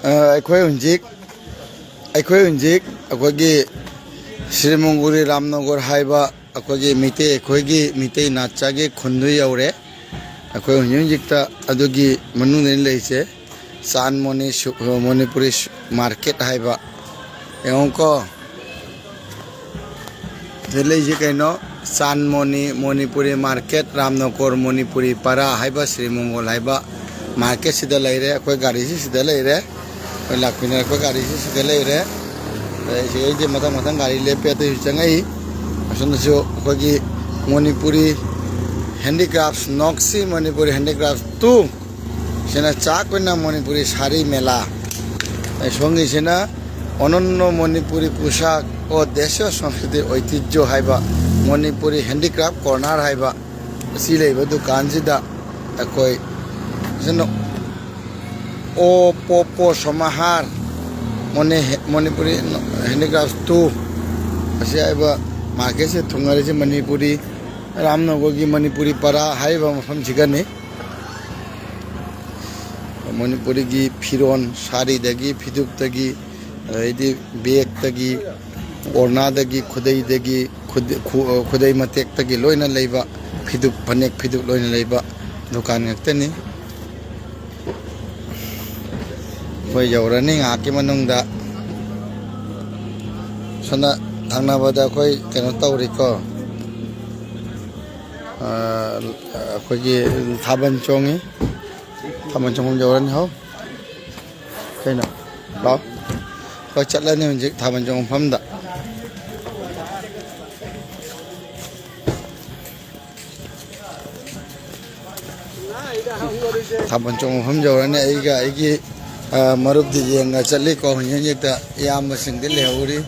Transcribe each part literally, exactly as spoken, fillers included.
ꯑ, ꯑꯩꯈꯣꯏ ꯍꯧꯖꯤꯛ ꯑꯩꯈꯣꯏ ꯍꯧꯖꯤꯛ ꯑꯩꯈꯣꯏꯒꯤ ꯁ꯭ꯔꯤ ꯃꯣꯡꯒꯨꯔꯤ ꯔꯥꯝꯅꯒꯔ ꯍꯥꯏꯕ ꯑꯩꯈꯣꯏꯒꯤ ꯃꯤꯇꯩ ꯑꯩꯈꯣꯏꯒꯤ ꯃꯤꯇꯩ ꯅꯥꯠꯆꯥꯒꯤ ꯈꯨꯟꯗꯨ ꯌꯧꯔꯦ꯫ ꯑꯩꯈꯣꯏ ꯍꯧꯖꯤꯛ ꯍꯧꯖꯤꯛꯇ ꯑꯗꯨꯒꯤ ꯃꯅꯨꯡꯗꯅꯤ ꯂꯩꯔꯤꯁꯦ꯫ ꯆꯥꯟ ꯃꯣꯅꯤ ꯁꯨ-, ꯃꯣꯅꯤꯄꯨꯔꯤ ꯁꯨ-, ꯃꯥꯔꯀꯦꯠ ꯍꯥꯏꯕ꯫ ꯌꯦꯡꯉꯨꯀꯣ꯫ ꯁꯤꯗ ꯂꯩꯁꯦ ꯀꯩꯅꯣ? ꯆꯥꯟ ꯃꯣꯅꯤ ꯃꯣꯅꯤꯄꯨꯔꯤ ꯃꯥꯔꯀꯦꯠ, ꯔꯥꯝꯅꯀꯣꯔ ꯃꯣꯅꯤꯄꯨꯔꯤ ꯄꯔꯥ ꯍꯥꯏꯕ, ꯁ꯭ꯔꯤ ꯃꯣꯡꯒꯣꯜ ꯍꯥꯏꯕ ꯃꯥꯔꯀꯦꯠꯁꯤꯗ ꯂꯩꯔꯦ꯫ ꯑꯩꯈꯣꯏ ꯒꯥꯔꯤꯁꯤ ꯁꯤꯗ ꯂꯩꯔꯦ꯫ ꯑꯩꯈꯣꯏ ꯂꯥꯛꯄꯤꯅꯔꯛꯄ ꯒꯥꯔꯤꯁꯤ ꯁꯤꯗ ꯂꯩꯔꯦ꯫ ꯑꯗꯩ ꯁꯤꯗꯩꯗꯤ ꯃꯊꯪ ꯃꯊꯪ ꯒꯥꯔꯤ ꯂꯦꯞꯄꯦ꯫ ꯑꯗꯨꯁꯨ ꯆꯪꯉꯛꯏ꯫ ꯑꯁꯣꯝꯗꯁꯨ ꯑꯩꯈꯣꯏꯒꯤ ꯃꯣꯅꯤꯄꯨꯔꯤ ꯍꯦꯟꯗꯤꯀ꯭ꯔꯥꯐ, ꯅꯣꯛꯁꯤ ꯃꯣꯅꯤꯄꯨꯔꯤ ꯍꯦꯟꯗꯤꯀ꯭ꯔꯥꯐ ꯇꯨ꯫ ꯁꯤꯅ ꯆꯥꯛ ꯑꯣꯏꯅ ꯃꯣꯅꯤꯄꯨꯔꯤ ꯁꯥꯔꯤ ꯃꯦꯂꯥ꯫ ꯑꯁꯣꯝꯒꯤꯁꯤꯅ ꯑꯣꯅꯟꯅꯣ ꯃꯣꯅꯤꯄꯨꯔꯤ ꯄꯣꯁꯥꯛ ꯑꯣ ꯗꯦꯁꯤꯌ ꯁꯪꯁꯀ꯭ꯔꯤꯇꯤ ꯑꯣꯏꯇꯤꯖ꯭ꯌꯣ ꯍꯥꯏꯕ, ꯃꯣꯅꯤꯄꯨꯔꯤ ꯍꯦꯟꯗꯤꯀ꯭ꯔꯥꯐ ꯀꯣꯔꯅꯔ ꯍꯥꯏꯕ ꯑꯁꯤ ꯂꯩꯕ ꯗꯨꯀꯥꯟꯁꯤꯗ ꯑꯩꯈꯣꯏ ꯁꯤꯅ ꯑꯣ ꯄꯣ ꯄꯣ ꯁꯣꯃꯥꯍꯥꯔ, ꯃꯣꯅꯤ-, ꯃꯣꯅꯤꯄꯨꯔꯤ ꯍꯦꯟꯗꯤꯀ꯭ꯔꯥꯐ ꯇꯨ ꯑꯁꯤ ꯍꯥꯏꯕ ꯃꯥꯔꯀꯦꯠꯁꯦ ꯊꯨꯡꯉꯔꯤꯁꯦ ꯃꯅꯤꯄꯨꯔꯤ ꯔꯥꯝꯅꯒꯔꯒꯤ ꯃꯅꯤꯄꯨꯔꯤ ꯄꯔꯥ ꯍꯥꯏꯔꯤꯕ ꯃꯐꯝꯁꯤꯒꯅꯤ꯫ ꯃꯅꯤꯄꯨꯔꯤꯒꯤ ꯐꯤꯔꯣꯟ, ꯁꯥꯔꯤꯗꯒꯤ, ꯐꯤꯗꯨꯛꯇꯒꯤ, ꯑꯗꯩꯗꯤ ꯕꯦꯛꯇꯒꯤ, ꯑꯣꯔꯅꯥꯗꯒꯤ, ꯈꯨꯗꯩꯗꯒꯤ, ꯈꯨꯗ-, ꯈꯨ-, ꯈꯨꯗꯩ ꯃꯇꯦꯛꯇꯒꯤ ꯂꯣꯏꯅ ꯂꯩꯕ, ꯐꯤꯗꯨꯛ, ꯐꯅꯦꯛ ꯐꯤꯗꯨꯛ ꯂꯣꯏꯅ ꯂꯩꯕ ꯗꯨꯀꯥꯟ ꯉꯥꯛꯇꯅꯤ꯫ ꯑꯩꯈꯣꯏ ꯌꯧꯔꯅꯤ ꯉꯥꯏꯍꯥꯛꯀꯤ ꯃꯅꯨꯡꯗ꯫ ꯁꯣꯝꯗ ꯊꯪꯅꯕꯗ ꯑꯩꯈꯣꯏ ꯀꯩꯅꯣ ꯇꯧꯔꯤꯀꯣ꯫ ꯑ, ꯑꯩꯈꯣꯏꯒꯤ ꯊꯥꯕꯜ ꯆꯣꯡꯉꯤ꯫ ꯊꯥꯕꯜ ꯆꯣꯡꯐꯝ ꯌꯧꯔꯅꯤ꯫ ꯍꯥꯎ, ꯀꯩꯅꯣ? ꯂꯥꯎ꯫ ꯍꯣꯏ, ꯆꯠꯂꯅꯤ ꯍꯧꯖꯤꯛ ꯊꯥꯕꯜ ꯆꯣꯡꯐꯝꯗ꯫ ꯊꯥꯕꯜ ꯆꯣꯡꯐꯝ ꯌꯧꯔꯅꯤ꯫ ꯑꯩꯒ ꯑꯩꯒꯤ, ꯑ, ꯃꯔꯨꯞꯇꯤ ꯌꯦꯡꯉ ꯆꯠꯂꯤꯀꯣ꯫ ꯍꯧꯖꯤꯛ ꯍꯧꯖꯤꯛꯇ ꯏꯌꯥꯝꯕꯁꯤꯡꯗꯤ ꯂꯩꯍꯧꯔꯤ꯫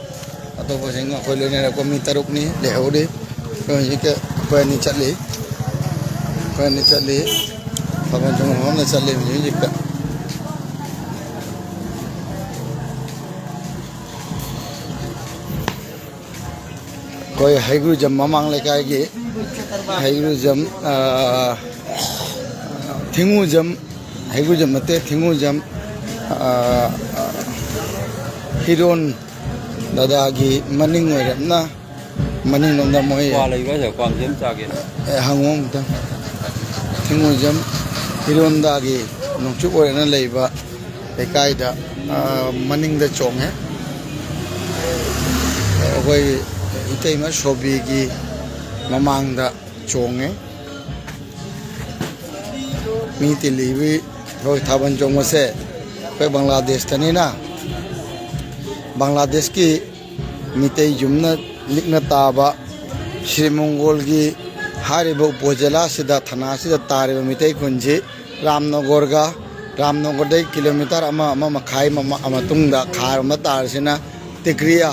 ꯑꯇꯣꯞꯄꯁꯤꯡ ꯑꯩꯈꯣꯏ ꯂꯣꯏꯅꯔꯛꯄ ꯃꯤ ꯇꯔꯨꯛꯅꯤ ꯂꯩꯍꯧꯔꯤ꯫ ꯑꯩꯈꯣꯏ ꯍꯧꯖꯤꯛꯇ ꯑꯩꯈꯣꯏ ꯑꯅꯤ ꯆꯠꯂꯤ꯫ ꯑꯩꯈꯣꯏ ꯑꯅꯤ ꯆꯠꯂꯤ꯫ ꯊꯥꯕꯜ ꯆꯣꯡꯐꯝ ꯑꯃꯗ ꯆꯠꯂꯤ ꯍꯧꯖꯤꯛ ꯍꯧꯖꯤꯛꯇ꯫ ꯑꯩꯈꯣꯏ ꯍꯩꯒ꯭ꯔꯨꯖꯝ ꯃꯃꯥꯡ ꯂꯩꯀꯥꯏꯒꯤ ꯍꯩꯒ꯭ꯔꯨꯖꯝ, ꯑ, ꯊꯤꯡꯉꯨꯖꯝ, ꯍꯩꯒ꯭ꯔꯨꯖꯝ ꯅꯠꯇꯦ, ꯊꯤꯡꯉꯨꯖꯝ ꯑꯥ, ꯍꯤꯔꯣꯟ ꯗꯗꯥꯒꯤ ꯃꯅꯤꯡ ꯑꯣꯏꯔꯞꯅ, ꯃꯅꯤꯡꯂꯣꯝꯗ ꯃꯣꯏ ꯀ꯭ꯋꯥ ꯂꯩꯕ꯭ꯔꯥ ꯁꯤꯗ? ꯀ꯭ꯋꯥ ꯑꯝꯇ ꯆꯥꯒꯦꯅ꯫ ꯑꯦ, ꯍꯪꯉꯣ ꯑꯃꯨꯛꯇꯪ꯫ ꯊꯤꯡꯉꯣꯏꯖꯝ ꯍꯤꯔꯣꯟꯗꯥꯒꯤ ꯅꯣꯡꯆꯨꯞ ꯑꯣꯏꯔꯞꯅ ꯂꯩꯕ ꯂꯩꯀꯥꯏꯗ, ꯑꯥ, ꯃꯅꯤꯡꯗ ꯆꯣꯡꯉꯦ꯫ ꯑꯩꯈꯣꯏ ꯏꯇꯩꯃ ꯁꯣꯕꯤꯒꯤ ꯃꯃꯥꯡꯗ ꯆꯣꯡꯉꯦ꯫ ꯃꯤ ꯇꯤꯜꯂꯤꯕꯤ ꯍꯣꯏ ꯊꯥꯕꯜ ꯆꯣꯡꯕꯁꯦ ꯑꯩꯈꯣꯏ ꯕꯪꯒ꯭ꯂꯥꯗꯦꯁꯇꯅꯤꯅ, ꯕꯪꯒ꯭ꯂꯥꯗꯦꯁꯀꯤ ꯃꯤꯇꯩ ꯌꯨꯝꯅ ꯂꯤꯛꯅ ꯇꯥꯕ ꯁ꯭ꯔꯤ ꯃꯪꯒꯣꯜꯒꯤ ꯍꯥꯏꯔꯤꯕ ꯎꯄꯣꯖꯦꯂꯥꯁꯤꯗ, ꯊꯅꯥꯁꯤꯗ ꯇꯥꯔꯤꯕ ꯃꯤꯇꯩ ꯈꯨꯟꯁꯤ ꯔꯥꯝꯅꯒꯣꯔꯒ, ꯔꯥꯝꯅꯒꯣꯔꯗꯩ ꯀꯤꯂꯣꯃꯤꯇꯔ ꯑꯃ, ꯑꯃ ꯃꯈꯥꯏ ꯃꯃ-, ꯃꯇꯨꯡꯗ ꯈꯥꯔꯣꯝꯗ ꯇꯥꯔꯤꯁꯤꯅ ꯇꯤꯀ꯭ꯔꯤꯌꯥ,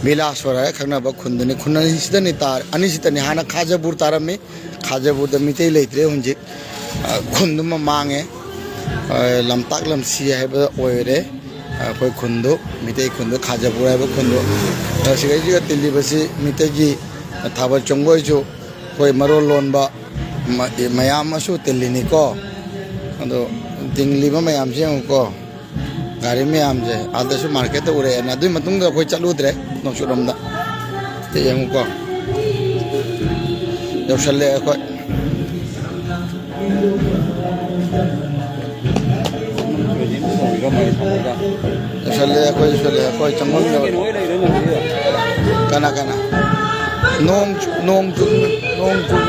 ꯕꯤꯂꯥꯁꯣꯔ ꯍꯥꯏꯔ ꯈꯪꯅꯕ ꯈꯨꯟꯗꯨꯅꯤ꯫ ꯈꯨꯟ ꯑꯅꯤꯁꯤꯗꯅꯤ ꯇꯥꯔ-, ꯑꯅꯤꯁꯤꯗꯅꯤ꯫ ꯍꯥꯟꯅ ꯈꯥꯖꯕꯨꯔ ꯇꯥꯔꯝꯃꯤ, ꯈꯥꯖꯕꯨꯔꯗ ꯃꯤꯇꯩ ꯂꯩꯇ꯭ꯔꯦ ꯍꯧꯖꯤꯛ꯫ ꯑ, ꯈꯨꯟꯗꯨꯃ ꯃꯥꯡꯉꯦ꯫ ꯑ, ꯂꯝꯇꯥꯛ ꯂꯝꯁꯤ ꯍꯥꯏꯕ ꯑꯣꯏꯔꯦ꯫ ꯑ, ꯑꯩꯈꯣꯏ ꯈꯨꯟꯗꯨ, ꯃꯤꯇꯩ ꯈꯨꯟꯗꯨ, ꯈꯥꯖꯄꯨꯔ ꯍꯥꯏꯕ ꯈꯨꯟꯗꯨ꯫ ꯑ, ꯁꯤꯗꯩꯁꯤꯗ ꯇꯤꯜꯂꯤꯕꯁꯤ ꯃꯤꯇꯩꯒꯤ ꯊꯥꯕꯜ ꯆꯣꯡꯕ ꯑꯣꯏꯁꯨ, ꯑꯩꯈꯣꯏ ꯃꯔꯣꯜ ꯂꯣꯟꯕ ꯃ-, ꯃꯌꯥꯝ ꯑꯃꯁꯨ ꯇꯤꯜꯂꯤꯅꯤꯀꯣ꯫ ꯑꯗꯣ ꯇꯤꯡꯂꯤꯕ ꯃꯌꯥꯝꯁꯤ ꯌꯦꯡꯉꯨꯀꯣ꯫ ꯒꯥꯔꯤ ꯃꯌꯥꯝꯁꯦ ꯑꯥꯗꯁꯨ ꯃꯥꯔꯀꯦꯠꯇ ꯎꯔꯛꯑꯦꯅ꯫ ꯑꯗꯨꯒꯤ ꯃꯇꯨꯡꯗ ꯑꯩꯈꯣꯏ ꯆꯠꯂꯨꯗ꯭ꯔꯦ ꯅꯣꯡꯆꯨꯞꯂꯣꯝꯗ꯫ ꯁꯤ ꯌꯦꯡꯉꯨꯀꯣ꯫ ꯌꯧꯁꯜꯂꯦ ꯑꯩꯈꯣꯏ꯫ ꯌꯧꯁꯜꯂꯦ ꯑꯩꯈꯣꯏ, ꯌꯧꯁꯜꯂꯦ ꯑꯩꯈꯣꯏ ꯆꯪꯐꯝ ꯌꯧꯔꯦ꯫ ꯀꯅꯥ, ꯀꯅꯥ? ꯅꯣꯡ ꯆꯨ-, ꯅꯣꯡ ꯆꯨ-, ꯅꯣꯡ ꯆꯨ-,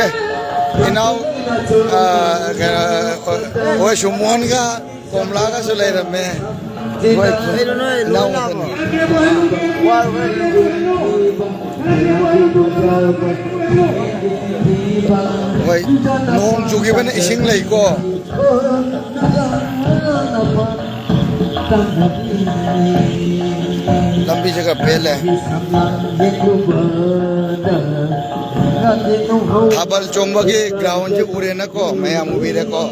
ꯑꯦ, ꯏꯅꯥꯎ, ꯑ, ꯀꯩꯅꯣ, ꯍꯣꯏ, ꯁꯨꯃꯣꯟꯒ ꯀꯣꯝꯂꯥꯒꯁꯨ ꯂꯩꯔꯝꯃꯦ꯫ ꯍꯣꯏ, ꯀꯩꯅꯣ ꯅꯣꯏ ꯂꯣꯏ ꯏꯅꯥꯎ ꯂꯥꯛꯑꯕꯣ? ꯍꯣꯏ, ꯅꯣꯡ ꯆꯨꯈꯤꯕꯅ ꯏꯁꯤꯡ ꯂꯩꯀꯣ꯫ ꯂꯝꯕꯤꯁꯦ ꯈꯔ ꯄꯦꯜꯂꯦ꯫ ꯊꯥꯕꯜ ꯆꯣꯡꯕꯒꯤ ꯒ꯭ꯔꯥꯎꯟꯁꯦ ꯎꯔꯦꯅꯀꯣ, ꯃꯌꯥꯝ ꯎꯕꯤꯔꯦꯀꯣ꯫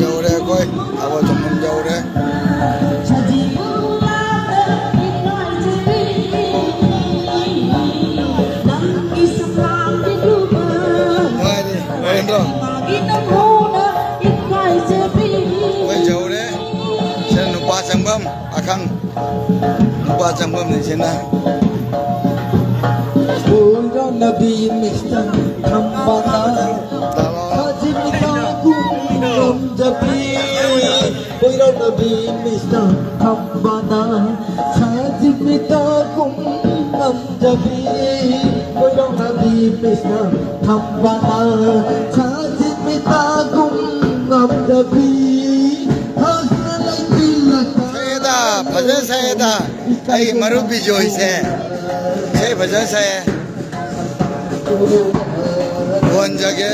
ꯌꯧꯔꯦ ꯑꯩꯈꯣꯏ ꯊꯥꯕꯜ ꯆꯣꯡꯐꯝ ꯌꯧꯔꯦ꯫ ꯅꯨꯡꯉꯥꯏꯔꯤ, ꯅꯨꯡꯉꯥꯏꯔꯝꯗ꯭ꯔꯣ? ꯑꯩꯈꯣꯏ ꯌꯧꯔꯦ꯫ ꯁꯤꯅ ꯅꯨꯄꯥ ꯆꯪꯐꯝ ꯑꯈꯪ꯫ ꯅꯨꯄꯥ ꯆꯪꯐꯝꯅꯤ ꯁꯤꯅ꯫ ꯀꯣꯏꯔꯥꯎꯅꯕꯤ ꯃꯤꯁꯇꯔ ꯊꯝꯕꯥꯂꯥ, ꯁꯥꯖꯤ ꯃꯤꯇꯥꯒꯨꯝ ꯉꯝꯖꯕꯤ꯫ ꯀꯣꯏꯔꯥꯎꯅꯕꯤ ꯃꯤꯁꯇꯔ ꯊꯝꯕꯥꯂꯥ, ꯁꯥꯖꯤ ꯃꯤꯇꯥꯒꯨꯝ ꯉꯝꯖꯕꯤ꯫ ꯀꯣꯏꯔꯥꯎꯅꯕꯤ ꯃꯤꯁꯇꯔ ꯊꯝꯕꯥꯂꯥ, ꯁꯥꯖꯤ ꯃꯤꯇꯥꯒꯨꯝ ꯉꯝꯖꯕꯤ꯫ ꯍꯥꯁꯅ ꯂꯩꯇꯤꯜꯂꯛꯇ ꯁꯛꯑꯦꯗ, ꯐꯖꯅ ꯁꯛꯑꯦꯗ꯫ ꯑꯩꯒꯤ ꯃꯔꯨꯞ ꯕꯤꯖꯣꯏꯁꯦ ꯏꯁꯩ ꯐꯖꯅ ꯁꯛꯑꯦ꯫ ꯈꯣꯟꯖꯒꯦ꯫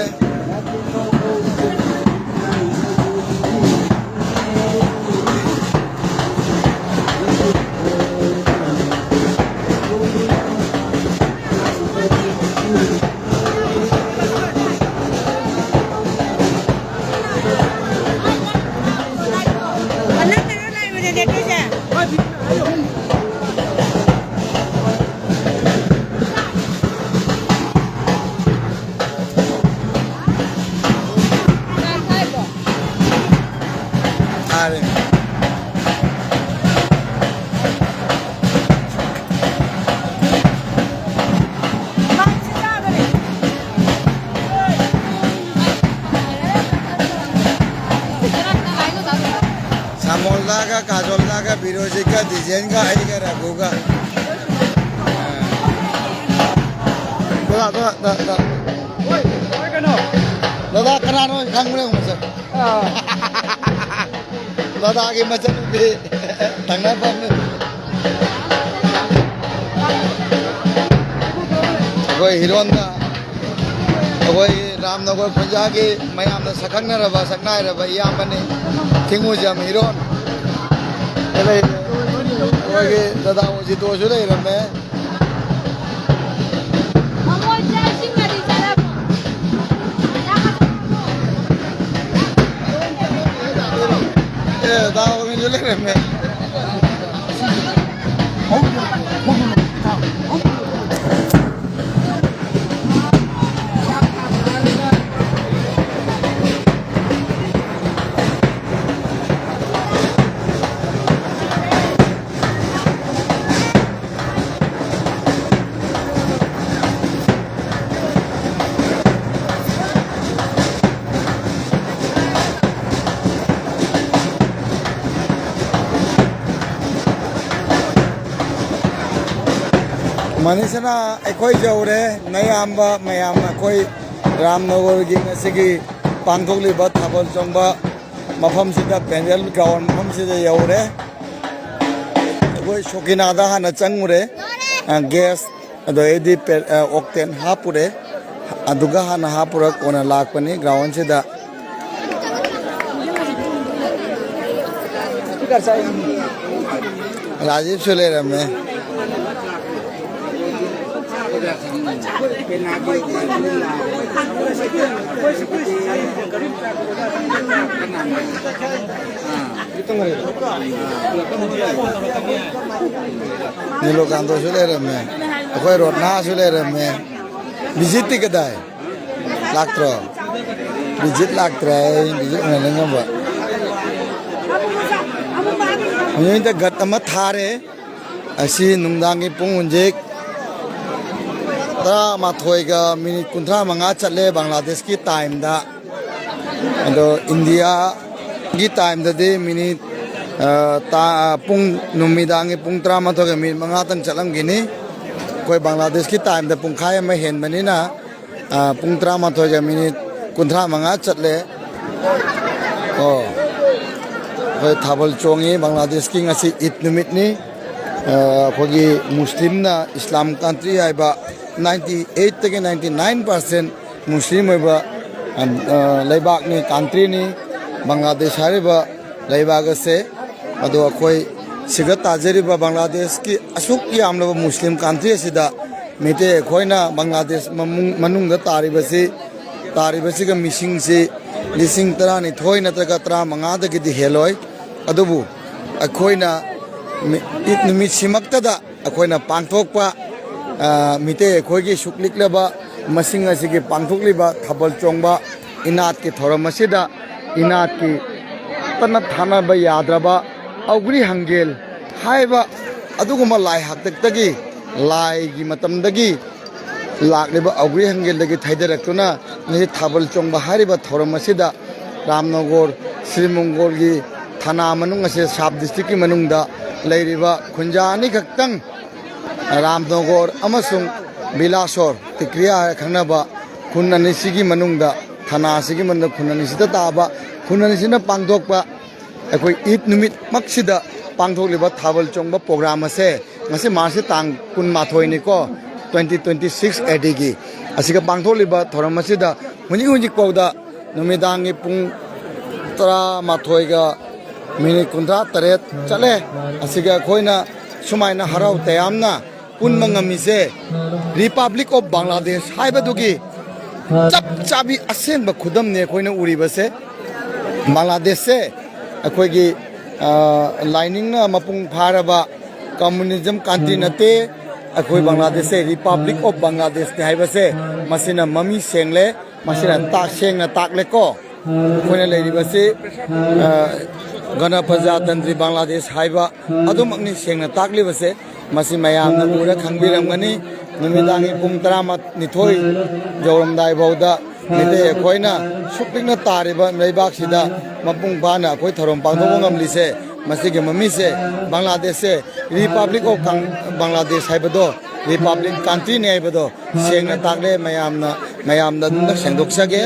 ꯁꯥꯃꯣꯜꯗꯥꯒ, ꯀꯥꯖꯣꯜꯗꯥꯒ, ꯕꯤꯔꯣꯖꯤꯠꯀ, ꯗꯤꯖꯦꯟꯒ, ꯑꯩꯒ, ꯔꯘꯨꯒ꯫ ꯗꯗꯥ, ꯗꯗꯥ, ꯗꯗꯥ, ꯗꯗꯥ꯫ ꯗꯗꯥ, ꯀꯅꯥꯅꯣ ꯈꯪꯕ꯭ꯔꯥ ꯌꯦꯡꯉꯨ ꯃꯁꯛ? ꯗꯗꯥꯒꯤ ꯃꯆꯟꯅꯨꯄꯤ ꯊꯪꯅꯐꯝ꯫ ꯑꯩꯈꯣꯏ ꯍꯤꯔꯣꯟꯗ, ꯑꯩꯈꯣꯏ ꯔꯥꯝꯅꯒꯔ ꯈꯨꯟꯖꯥꯒꯤ ꯃꯌꯥꯝꯅ ꯁꯛꯈꯪꯅꯔꯕ ꯁꯛꯅꯥꯏꯔꯕ ꯏꯌꯥꯝꯕꯅꯤ, ꯊꯤꯡꯉꯨꯖꯝ ꯍꯤꯔꯣꯟ꯫ ꯑꯩꯈꯣꯏꯒꯤ ꯗꯗꯥ ꯑꯣꯖꯤꯇꯣꯁꯨ ꯂꯩꯔꯝꯃꯦ꯫ ꯑꯦ, ꯗꯗꯥ ꯑꯣꯖꯤꯁꯨ ꯂꯩꯔꯝꯃꯦ꯫ ꯃꯅꯤꯁꯅꯥ, ꯑꯩꯈꯣꯏ ꯌꯧꯔꯦ꯫ ꯅꯌꯥꯝꯕ ꯃꯌꯥꯝ, ꯑꯩꯈꯣꯏ ꯔꯥꯝꯅꯒꯔꯒꯤ ꯉꯁꯤꯒꯤ ꯄꯥꯡꯊꯣꯛꯂꯤꯕ ꯊꯥꯕꯜ ꯆꯣꯡꯕ ꯃꯐꯝꯁꯤꯗ, ꯄꯦꯟꯗꯦꯜ ꯒ꯭ꯔꯥꯎꯟ ꯃꯐꯝꯁꯤꯗ ꯌꯧꯔꯦ꯫ ꯑꯩꯈꯣꯏ ꯁꯣꯀꯤꯅꯥꯗ ꯍꯥꯟꯅ ꯆꯪꯉꯨꯔꯦ꯫ ꯑ, ꯒ꯭ꯌꯥꯁ, ꯑꯗꯩꯗꯤ ꯄꯦ-, ꯑ, ꯑꯣꯛꯇꯦꯟ ꯍꯥꯞꯄꯨꯔꯦ꯫ ꯑꯗꯨꯒ ꯍꯥꯟꯅ ꯍꯥꯞꯄꯨꯔ ꯀꯣꯟꯅ ꯂꯥꯛꯄꯅꯤ ꯒ꯭ꯔꯥꯎꯟꯁꯤꯗ꯫ ꯔꯥꯖꯤꯕꯁꯨ ꯂꯩꯔꯝꯃꯦ꯫ ꯅꯤꯂꯣꯀꯥꯟꯇꯁꯨ ꯂꯩꯔꯝꯃꯦ꯫ ꯑꯩꯈꯣꯏ ꯔꯣꯠꯅꯥꯁꯨ ꯂꯩꯔꯝꯃꯦ꯫ ꯕꯤꯖꯤꯠꯇꯤ ꯀꯗꯥꯏ? ꯂꯥꯛꯇ꯭ꯔꯣ? ꯕꯤꯖꯤꯠ ꯂꯥꯛꯇ꯭ꯔꯦ꯫ ꯑꯩ ꯕꯤꯖꯤꯠ ꯎꯅꯅꯤꯡꯉꯝꯕ꯫ ꯍꯧꯖꯤꯛꯇ ꯒꯠ ꯑꯃ ꯊꯥꯔꯦ꯫ ꯑꯁꯤ ꯅꯨꯡꯗꯥꯡꯒꯤ ꯄꯨꯡ ꯍꯧꯖꯤꯛ ꯇꯔꯥꯃꯥꯊꯣꯏꯒ ꯃꯤꯅꯤꯠ ꯀꯨꯟꯊ꯭ꯔꯥ ꯃꯉꯥ ꯆꯠꯂꯦ ꯕꯪꯒ꯭ꯂꯥꯗꯦꯁꯀꯤ ꯇꯥꯏꯝꯗ꯫ ꯑꯗꯣ ꯏꯟꯗꯤꯌꯥꯒꯤ ꯇꯥꯏꯝꯗꯗꯤ ꯃꯤꯅꯤꯠ, ꯑ, ꯇꯥ-, ꯄꯨꯡ, ꯅꯨꯃꯤꯗꯥꯡꯒꯤ ꯄꯨꯡ ꯇꯔꯥꯃꯥꯊꯣꯏꯒ ꯃꯤꯅꯤꯠ ꯃꯉꯥꯇꯪ ꯆꯠꯂꯝꯈꯤꯅꯤ꯫ ꯑꯩꯈꯣꯏ ꯕꯪꯒ꯭ꯂꯥꯗꯦꯁꯀꯤ ꯇꯥꯏꯝꯗ ꯄꯨꯡꯈꯥꯏ ꯑꯃ ꯍꯦꯟꯕꯅꯤꯅ, ꯑ, ꯄꯨꯡ ꯇꯔꯥꯃꯥꯊꯣꯏꯒ ꯃꯤꯅꯤꯠ ꯀꯨꯟꯊ꯭ꯔꯥ ꯃꯉꯥ ꯆꯠꯂꯦ꯫ ꯑꯣ, ꯑꯩꯈꯣꯏ ꯊꯥꯕꯜ ꯆꯣꯡꯉꯤ꯫ ꯕꯪꯒ꯭ꯂꯥꯗꯦꯁꯀꯤ ꯉꯁꯤ ꯏꯗ ꯅꯨꯃꯤꯠꯅꯤ꯫ ꯑ, ꯑꯩꯈꯣꯏꯒꯤ ꯃꯨꯁꯂꯤꯝꯅ ꯏꯁꯂꯥꯝ ꯀꯟꯇ꯭ꯔꯤ ꯍꯥꯏꯕ, ꯅꯥꯏꯟꯇꯤ ꯑꯩꯠꯇꯒꯤ ꯅꯥꯏꯟꯇꯤ ꯅꯥꯏꯟ ꯄꯥꯔꯁꯦꯟ ꯃꯨꯁꯂꯤꯝ ꯑꯣꯏꯕ, ꯑ, ꯂꯩꯕꯥꯛꯅꯤ, ꯀꯟꯇ꯭ꯔꯤꯅꯤ ꯕꯪꯒ꯭ꯂꯥꯗꯦꯁ ꯍꯥꯏꯔꯤꯕ ꯂꯩꯕꯥꯛ ꯑꯁꯦ꯫ ꯑꯗꯣ ꯑꯩꯈꯣꯏ ꯁꯤꯒ ꯇꯥꯖꯔꯤꯕ ꯕꯪꯒ꯭ꯂꯥꯗꯦꯁꯀꯤ ꯑꯁꯨꯛ ꯌꯥꯝꯂꯕ ꯃꯨꯁꯂꯤꯝ ꯀꯟꯇ꯭ꯔꯤ ꯑꯁꯤꯗ ꯃꯤꯇꯩ ꯑꯩꯈꯣꯏꯅ ꯕꯪꯒ꯭ꯂꯥꯗꯦꯁ ꯃꯃꯨꯡ-, ꯃꯅꯨꯡꯗ ꯇꯥꯔꯤꯕꯁꯤ, ꯇꯥꯔꯤꯕꯁꯤꯒ ꯃꯤꯁꯤꯡꯁꯤ ꯂꯤꯁꯤꯡ ꯇꯔꯥꯅꯤꯊꯣꯏ ꯅꯠꯇ꯭ꯔꯒ ꯇꯔꯥꯃꯉꯥꯗꯒꯤꯗꯤ ꯍꯦꯜꯂꯣꯏ꯫ ꯑꯗꯨꯕꯨ ꯑꯩꯈꯣꯏꯅ ꯃꯤ-, ꯏꯗ ꯅꯨꯃꯤꯠꯁꯤꯃꯛꯇꯗ ꯑꯩꯈꯣꯏꯅ ꯄꯥꯡꯊꯣꯛꯄ, ꯑ, ꯃꯤꯇꯩ ꯑꯩꯈꯣꯏꯒꯤ ꯁꯨꯛꯂꯤꯛꯂꯕ ꯃꯁꯤꯡ ꯑꯁꯤꯒꯤ ꯄꯥꯡꯊꯣꯛꯂꯤꯕ ꯊꯥꯕꯜ ꯆꯣꯡꯕ ꯏꯅꯥꯠꯀꯤ ꯊꯧꯔꯝ ꯑꯁꯤꯗ ꯏꯅꯥꯠꯀꯤ ꯇꯠꯅ ꯊꯥꯅꯕ ꯌꯥꯗ꯭ꯔꯕ ꯑꯧꯒ꯭ꯔꯤ ꯍꯪꯒꯦꯜ ꯍꯥꯏꯕ ꯑꯗꯨꯒꯨꯝꯕ ꯂꯥꯏ ꯍꯥꯛꯇꯛꯇꯒꯤ, ꯂꯥꯏꯒꯤ ꯃꯇꯝꯗꯒꯤ ꯂꯥꯛꯂꯤꯕ ꯑꯧꯒ꯭ꯔꯤ ꯍꯪꯒꯦꯜꯗꯒꯤ ꯊꯩꯗꯔꯛꯇꯨꯅ ꯉꯁꯤ ꯊꯥꯕꯜ ꯆꯣꯡꯕ ꯍꯥꯏꯔꯤꯕ ꯊꯧꯔꯝ ꯑꯁꯤꯗ ꯔꯥꯝꯅꯒꯣꯔ, ꯁ꯭ꯔꯤ ꯃꯪꯒꯣꯜꯒꯤ ꯊꯥꯅꯥ ꯃꯅꯨꯡ ꯑꯁꯤ ꯁꯕ ꯗꯤꯁꯇ꯭ꯔꯤꯛꯀꯤ ꯃꯅꯨꯡꯗ ꯂꯩꯔꯤꯕ ꯈꯨꯟꯖꯥ ꯑꯅꯤꯈꯛꯇꯪ, ꯔꯥꯝꯅꯒꯣꯔ ꯑꯃꯁꯨꯡ ꯕꯤꯂꯥꯁꯣꯔ ꯇꯤꯀ꯭ꯔꯤꯌꯥ ꯍꯥꯏꯔ ꯈꯪꯅꯕ ꯈꯨꯟ ꯑꯅꯤꯁꯤꯒꯤ ꯃꯅꯨꯡꯗ, ꯊꯥꯅꯥ ꯑꯁꯤꯒꯤ ꯃꯅꯨꯡꯗ ꯈꯨꯟ ꯑꯅꯤꯁꯤꯗ ꯇꯥꯕ, ꯈꯨꯟ ꯑꯅꯤꯁꯤꯅ ꯄꯥꯡꯊꯣꯛꯄ ꯑꯩꯈꯣꯏ ꯏꯗ ꯅꯨꯃꯤꯠꯃꯛꯁꯤꯗ ꯄꯥꯡꯊꯣꯛꯂꯤꯕ ꯊꯥꯕꯜ ꯆꯣꯡꯕ ꯄ꯭ꯔꯣꯒ꯭ꯔꯥꯝ ꯑꯁꯦ ꯉꯁꯤ ꯃꯥꯔꯁꯀꯤ ꯇꯥꯡ ꯀꯨꯟꯃꯥꯊꯣꯏꯅꯤꯀꯣ, twenty twenty six A Dꯒꯤ꯫ ꯑꯁꯤꯒ ꯄꯥꯡꯊꯣꯛꯂꯤꯕ ꯊꯧꯔꯝ ꯑꯁꯤꯗ ꯍꯧꯖꯤꯛ ꯍꯧꯖꯤꯛ ꯐꯥꯎꯗ ꯅꯨꯃꯤꯗꯥꯡꯒꯤ ꯄꯨꯡ ꯇꯔꯥꯃꯥꯊꯣꯏꯒ ꯃꯤꯅꯤꯠ ꯀꯨꯟꯊ꯭ꯔꯥ ꯇꯔꯦꯠ ꯆꯠꯂꯦ꯫ ꯑꯁꯤꯒ ꯑꯩꯈꯣꯏꯅ ꯁꯨꯃꯥꯏꯅ ꯍꯔꯥꯎ ꯇꯌꯥꯝꯅ ꯄꯨꯟꯕ ꯉꯝꯃꯤꯁꯦ Republic of Bangladesh ꯍꯥꯏꯕꯗꯨꯒꯤ ꯆꯞ ꯆꯥꯕꯤ ꯑꯁꯦꯡꯕ ꯈꯨꯗꯝꯅꯤ ꯑꯩꯈꯣꯏꯅ ꯎꯔꯤꯕꯁꯦ꯫ ꯕꯪꯒ꯭ꯂꯥꯗꯦꯁꯁꯦ ꯑꯩꯈꯣꯏꯒꯤ, ꯑ, ꯂꯥꯏꯅꯤꯡꯅ ꯃꯄꯨꯡ ꯐꯥꯔꯕ communism country ꯅꯠꯇꯦ꯫ ꯑꯩꯈꯣꯏ ꯕꯪꯒ꯭ꯂꯥꯗꯦꯁꯁꯦ Republic of Bangladeshꯅꯤ ꯍꯥꯏꯕꯁꯦ ꯃꯁꯤꯅ ꯃꯃꯤ ꯁꯦꯡꯂꯦ, ꯃꯁꯤꯅ ꯇꯥꯛ-, ꯁꯦꯡꯅ ꯇꯥꯛꯂꯦꯀꯣ꯫ ꯑꯩꯈꯣꯏꯅ ꯂꯩꯔꯤꯕꯁꯤ, ꯑ, ꯒꯅꯄ꯭ꯔꯖꯥꯇꯟꯇ꯭ꯔꯤ ꯕꯪꯒ꯭ꯂꯥꯗꯦꯁ ꯍꯥꯏꯕ ꯑꯗꯨꯃꯛꯅꯤ ꯁꯦꯡꯅ ꯇꯥꯛꯂꯤꯕꯁꯦ꯫ ꯃꯁꯤ ꯃꯌꯥꯝꯅ ꯎꯔ ꯈꯪꯕꯤꯔꯝꯒꯅꯤ꯫ ꯅꯨꯃꯤꯗꯥꯡꯒꯤ ꯄꯨꯡ ꯇꯔꯥꯅꯤꯊꯣꯏ ꯌꯧꯔꯝꯗꯥꯏ ꯐꯥꯎꯗ ꯃꯤꯇꯩ ꯑꯩꯈꯣꯏꯅ ꯁꯨꯛ ꯄꯤꯛꯅ ꯇꯥꯔꯤꯕ ꯂꯩꯕꯥꯛꯁꯤꯗ ꯃꯄꯨꯡ ꯐꯥꯅ ꯑꯩꯈꯣꯏ ꯊꯧꯔꯝ ꯄꯥꯡꯊꯣꯛꯄ ꯉꯝꯂꯤꯁꯦ, ꯃꯁꯤꯒꯤ ꯃꯃꯤꯁꯦ ꯕꯪꯒ꯭ꯂꯥꯗꯦꯁꯁꯦ Republic of Bang-, Bangladesh ꯍꯥꯏꯕꯗꯣ, Republic countryꯅꯤ ꯍꯥꯏꯕꯗꯣ ꯁꯦꯡꯅ ꯇꯥꯛꯂꯦ꯫ ꯃꯌꯥꯝꯅ, ꯃꯌꯥꯝꯗ ꯑꯗꯨꯝ ꯁꯦꯡꯗꯣꯛꯆꯒꯦ꯫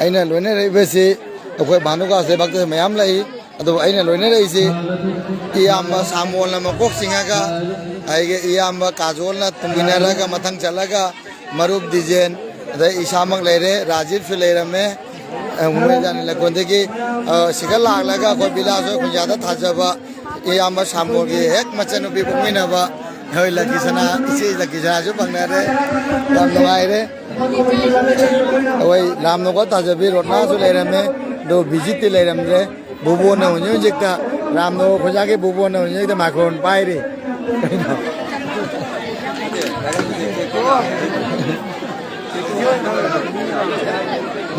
ꯑꯩꯅ ꯂꯣꯏꯅꯔꯛꯏꯕꯁꯤ ꯑꯩꯈꯣꯏ ꯚꯥꯅꯨꯒꯥꯁ ꯂꯩꯕꯥꯛꯇꯁꯨ ꯃꯌꯥꯝ ꯂꯩ꯫ ꯑꯗꯨꯕꯨ ꯑꯩꯅ ꯂꯣꯏꯅꯔꯛꯏꯁꯤ ꯏꯌꯥꯝꯕ ꯁꯥꯃꯣꯜꯅ ꯃꯀꯣꯛ ꯆꯤꯡꯉꯒ, ꯑꯩꯒꯤ ꯏꯌꯥꯝꯕ ꯀꯥꯖꯣꯜꯅ ꯇꯨꯡ ꯏꯟꯅꯔꯒ ꯃꯊꯪ ꯆꯠꯂꯒ, ꯃꯔꯨꯞ ꯗꯤꯖꯦꯟ, ꯑꯗꯩ ꯏꯁꯥꯃꯛ ꯂꯩꯔꯦ, ꯔꯥꯖꯤꯞꯁꯨ ꯂꯩꯔꯝꯃꯦ꯫ ꯑ, ꯃꯣꯏ ꯖꯥꯅꯤ ꯂꯩꯀꯣꯟꯗꯒꯤ, ꯑ, ꯁꯤꯗ ꯂꯥꯛꯂꯒ ꯑꯩꯈꯣꯏ ꯕꯤꯂꯥꯁ ꯍꯣꯏ ꯈꯨꯟꯖꯥꯗ ꯊꯥꯖꯕ ꯏꯌꯥꯝꯕ ꯁꯥꯃꯣꯜꯒꯤ ꯍꯦꯛ ꯃꯆꯟꯅꯨꯄꯤ ꯄꯣꯛꯃꯤꯟꯅꯕ ꯑꯩꯈꯣꯏ ꯂꯛꯀꯤ ꯁꯅꯥ, ꯏꯆꯦ ꯂꯛꯀꯤ ꯁꯅꯥꯁꯨ ꯐꯪꯅꯔꯦ꯫ ꯌꯥꯝ ꯅꯨꯡꯉꯥꯏꯔꯦ꯫ ꯑꯩꯈꯣꯏ ꯔꯥꯝꯅꯣꯒ ꯊꯥꯖꯕꯤ ꯔꯣꯠꯅꯥꯁꯨ ꯂꯩꯔꯝꯃꯦ, ꯑꯗꯣ ꯕꯤꯖꯤꯠꯇꯤ ꯂꯩꯔꯝꯗ꯭ꯔꯦ꯫ ꯕꯨꯕꯣꯟꯅ ꯍꯧꯖꯤꯛ ꯍꯧꯖꯤꯛꯇ, ꯔꯥꯝꯅꯣ ꯈꯨꯟꯖꯥꯒꯤ ꯕꯨꯕꯣꯟꯅ ꯍꯧꯖꯤꯛ ꯍꯧꯖꯤꯛꯇ ꯃꯥꯏꯀ꯭ꯔꯣꯐꯣꯟ ꯄꯥꯏꯔꯤ꯫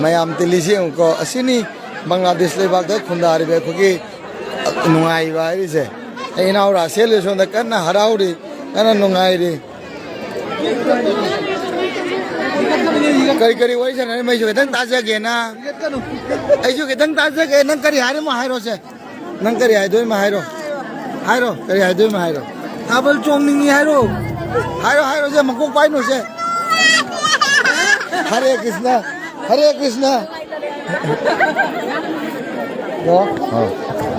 ꯃꯌꯥꯝ ꯇꯤꯜꯂꯤꯁꯤ ꯌꯦꯡꯉꯨꯀꯣ, ꯑꯁꯤꯅꯤ ꯕꯪꯒ꯭ꯂꯥꯗꯦꯁ ꯂꯩꯕꯥꯛꯇ ꯈꯨꯟꯗꯥꯔꯤꯕ ꯑꯩꯈꯣꯏꯒꯤ ꯅꯨꯡꯉꯥꯏꯕ ꯍꯥꯏꯔꯤꯁꯦ꯫ ꯑꯩ ꯏꯅꯥꯎ ꯔꯥꯁꯦꯜꯁꯨ ꯁꯣꯝꯗ ꯀꯟꯅ ꯍꯔꯥꯎꯔꯤ, ꯀꯟꯅ ꯅꯨꯡꯉꯥꯏꯔꯤ꯫ ꯀꯔꯤ ꯀꯔꯤ ꯋꯥꯔꯤ ꯁꯥꯟꯅꯔꯤ? ꯑꯩꯁꯨ ꯈꯤꯇꯪ ꯇꯥꯖꯒꯦꯅ, ꯑꯩꯁꯨ ꯈꯤꯇꯪ ꯇꯥꯖꯒꯦ꯫ ꯅꯪ ꯀꯔꯤ ꯍꯥꯏꯔꯤꯃꯣ ꯍꯥꯏꯔꯣꯁꯦ꯫ ꯅꯪ ꯀꯔꯤ ꯍꯥꯏꯗꯣꯏꯃꯣ ꯍꯥꯏꯔꯣ꯫ ꯍꯥꯏꯔꯣ, ꯀꯔꯤ ꯍꯥꯏꯗꯣꯏꯃꯣ ꯍꯥꯏꯔꯣ꯫ ꯊꯥꯕꯜ ꯆꯣꯡꯅꯤꯡꯉꯤ ꯍꯥꯏꯔꯣ꯫ ꯍꯥꯏꯔꯣ, ꯍꯥꯏꯔꯣꯁꯦ, ꯃꯀꯣꯛ ꯄꯥꯏꯅꯨꯁꯦ꯫ ꯍꯔꯦ ꯀ꯭ꯔꯤꯁꯅ, ꯍꯔꯦ ꯀ꯭ꯔꯤꯁꯅ꯫ ꯑꯣ, ꯑꯣ꯫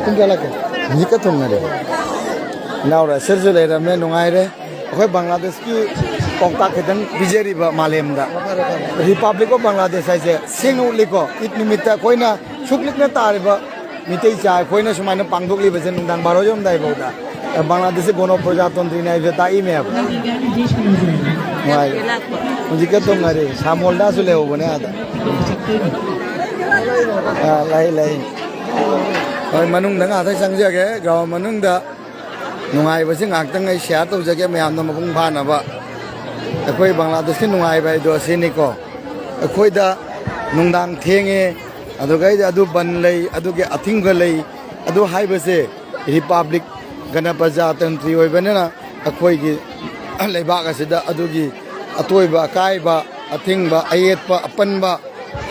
ꯄꯨꯡ ꯀꯌꯥ ꯂꯥꯛꯀꯦ? ꯃꯤꯅꯤꯠ ꯀꯌꯥ ꯊꯣꯡꯅꯔꯦ? ꯏꯅꯥꯎ ꯔꯁꯦꯜꯁꯨ ꯂꯩꯔꯝꯃꯦ, ꯅꯨꯡꯉꯥꯏꯔꯦ꯫ ꯑꯩꯈꯣꯏ ꯕꯪꯒ꯭ꯂꯥꯗꯦꯁꯀꯤ ꯄꯥꯎꯇꯥꯛ ꯈꯤꯇꯪ ꯄꯤꯖꯔꯤꯕ ꯃꯥꯂꯦꯝꯗ꯫ Republic of Bangladesh ꯍꯥꯏꯁꯦ ꯁꯦꯡꯅ ꯎꯠꯂꯤꯀꯣ꯫ ꯏꯗ ꯅꯨꯃꯤꯠꯇ ꯑꯩꯈꯣꯏꯅ ꯁꯨꯛ ꯂꯤꯛꯅ ꯇꯥꯔꯤꯕ ꯃꯤꯇꯩ ꯆꯥ ꯑꯩꯈꯣꯏꯅ ꯁꯨꯃꯥꯏꯅ ꯄꯥꯡꯊꯣꯛꯂꯤꯕꯁꯦ ꯅꯨꯡꯗꯥꯡ ꯕꯥꯔꯣ ꯌꯧꯔꯝꯗꯥꯏꯐꯥꯎꯗ ꯕꯪꯒ꯭ꯂꯥꯗꯦꯁꯁꯦ ꯒꯣꯅꯣ ꯄ꯭ꯔꯖꯥꯇꯟꯇ꯭ꯔꯤꯅꯤ ꯍꯥꯏꯕꯁꯦ ꯇꯥꯛꯏꯅꯦꯕ꯫ ꯅꯨꯡꯉꯥꯏ꯫ ꯍꯧꯖꯤꯛꯀ ꯇꯧꯅꯔꯤ꯫ ꯁꯥꯃꯣꯜꯗꯥꯁꯨ ꯂꯩꯍꯧꯕꯅꯦ ꯑꯥꯗ꯫ ꯑꯥ, ꯂꯩ, ꯂꯩ꯫ ꯍꯣꯏ, ꯃꯅꯨꯡꯗ ꯉꯥꯛꯇ ꯆꯪꯖꯒꯦ꯫ ꯒ꯭ꯔꯥꯎꯟ ꯃꯅꯨꯡꯗ ꯅꯨꯡꯉꯥꯏꯕꯁꯤ ꯉꯥꯏꯍꯥꯛꯇꯪ ꯑꯩ ꯁꯤꯌꯥꯔ ꯇꯧꯖꯒꯦ ꯃꯌꯥꯝꯗ ꯃꯄꯨꯡ ꯐꯥꯅꯕ꯫ ꯑꯩꯈꯣꯏ ꯕꯪꯒ꯭ꯂꯥꯗꯦꯁꯀꯤ ꯅꯨꯡꯉꯥꯏꯕ ꯍꯥꯏꯗꯣ ꯑꯁꯤꯅꯤꯀꯣ꯫ ꯑꯩꯈꯣꯏꯗ ꯅꯨꯡꯗꯥꯡ ꯊꯦꯡꯉꯦ, ꯑꯗꯨꯒꯩꯗꯤ ꯑꯗꯨ ꯕꯟ ꯂꯩ, ꯑꯗꯨꯒꯤ ꯑꯊꯤꯡꯕ ꯂꯩ, ꯑꯗꯨ ꯍꯥꯏꯕꯁꯦ ꯔꯤꯄꯥꯕ꯭ꯂꯤꯛ ꯒꯅꯄ꯭ꯔꯖꯥꯇꯟꯇ꯭ꯔꯤ ꯑꯣꯏꯕꯅꯤꯅ ꯑꯩꯈꯣꯏꯒꯤ ꯂꯩꯕꯥꯛ ꯑꯁꯤꯗ ꯑꯗꯨꯒꯤ ꯑꯇꯣꯏꯕ ꯑꯀꯥꯏꯕ, ꯑꯊꯤꯡꯕ, ꯑꯌꯦꯠꯄ, ꯑꯄꯟꯕ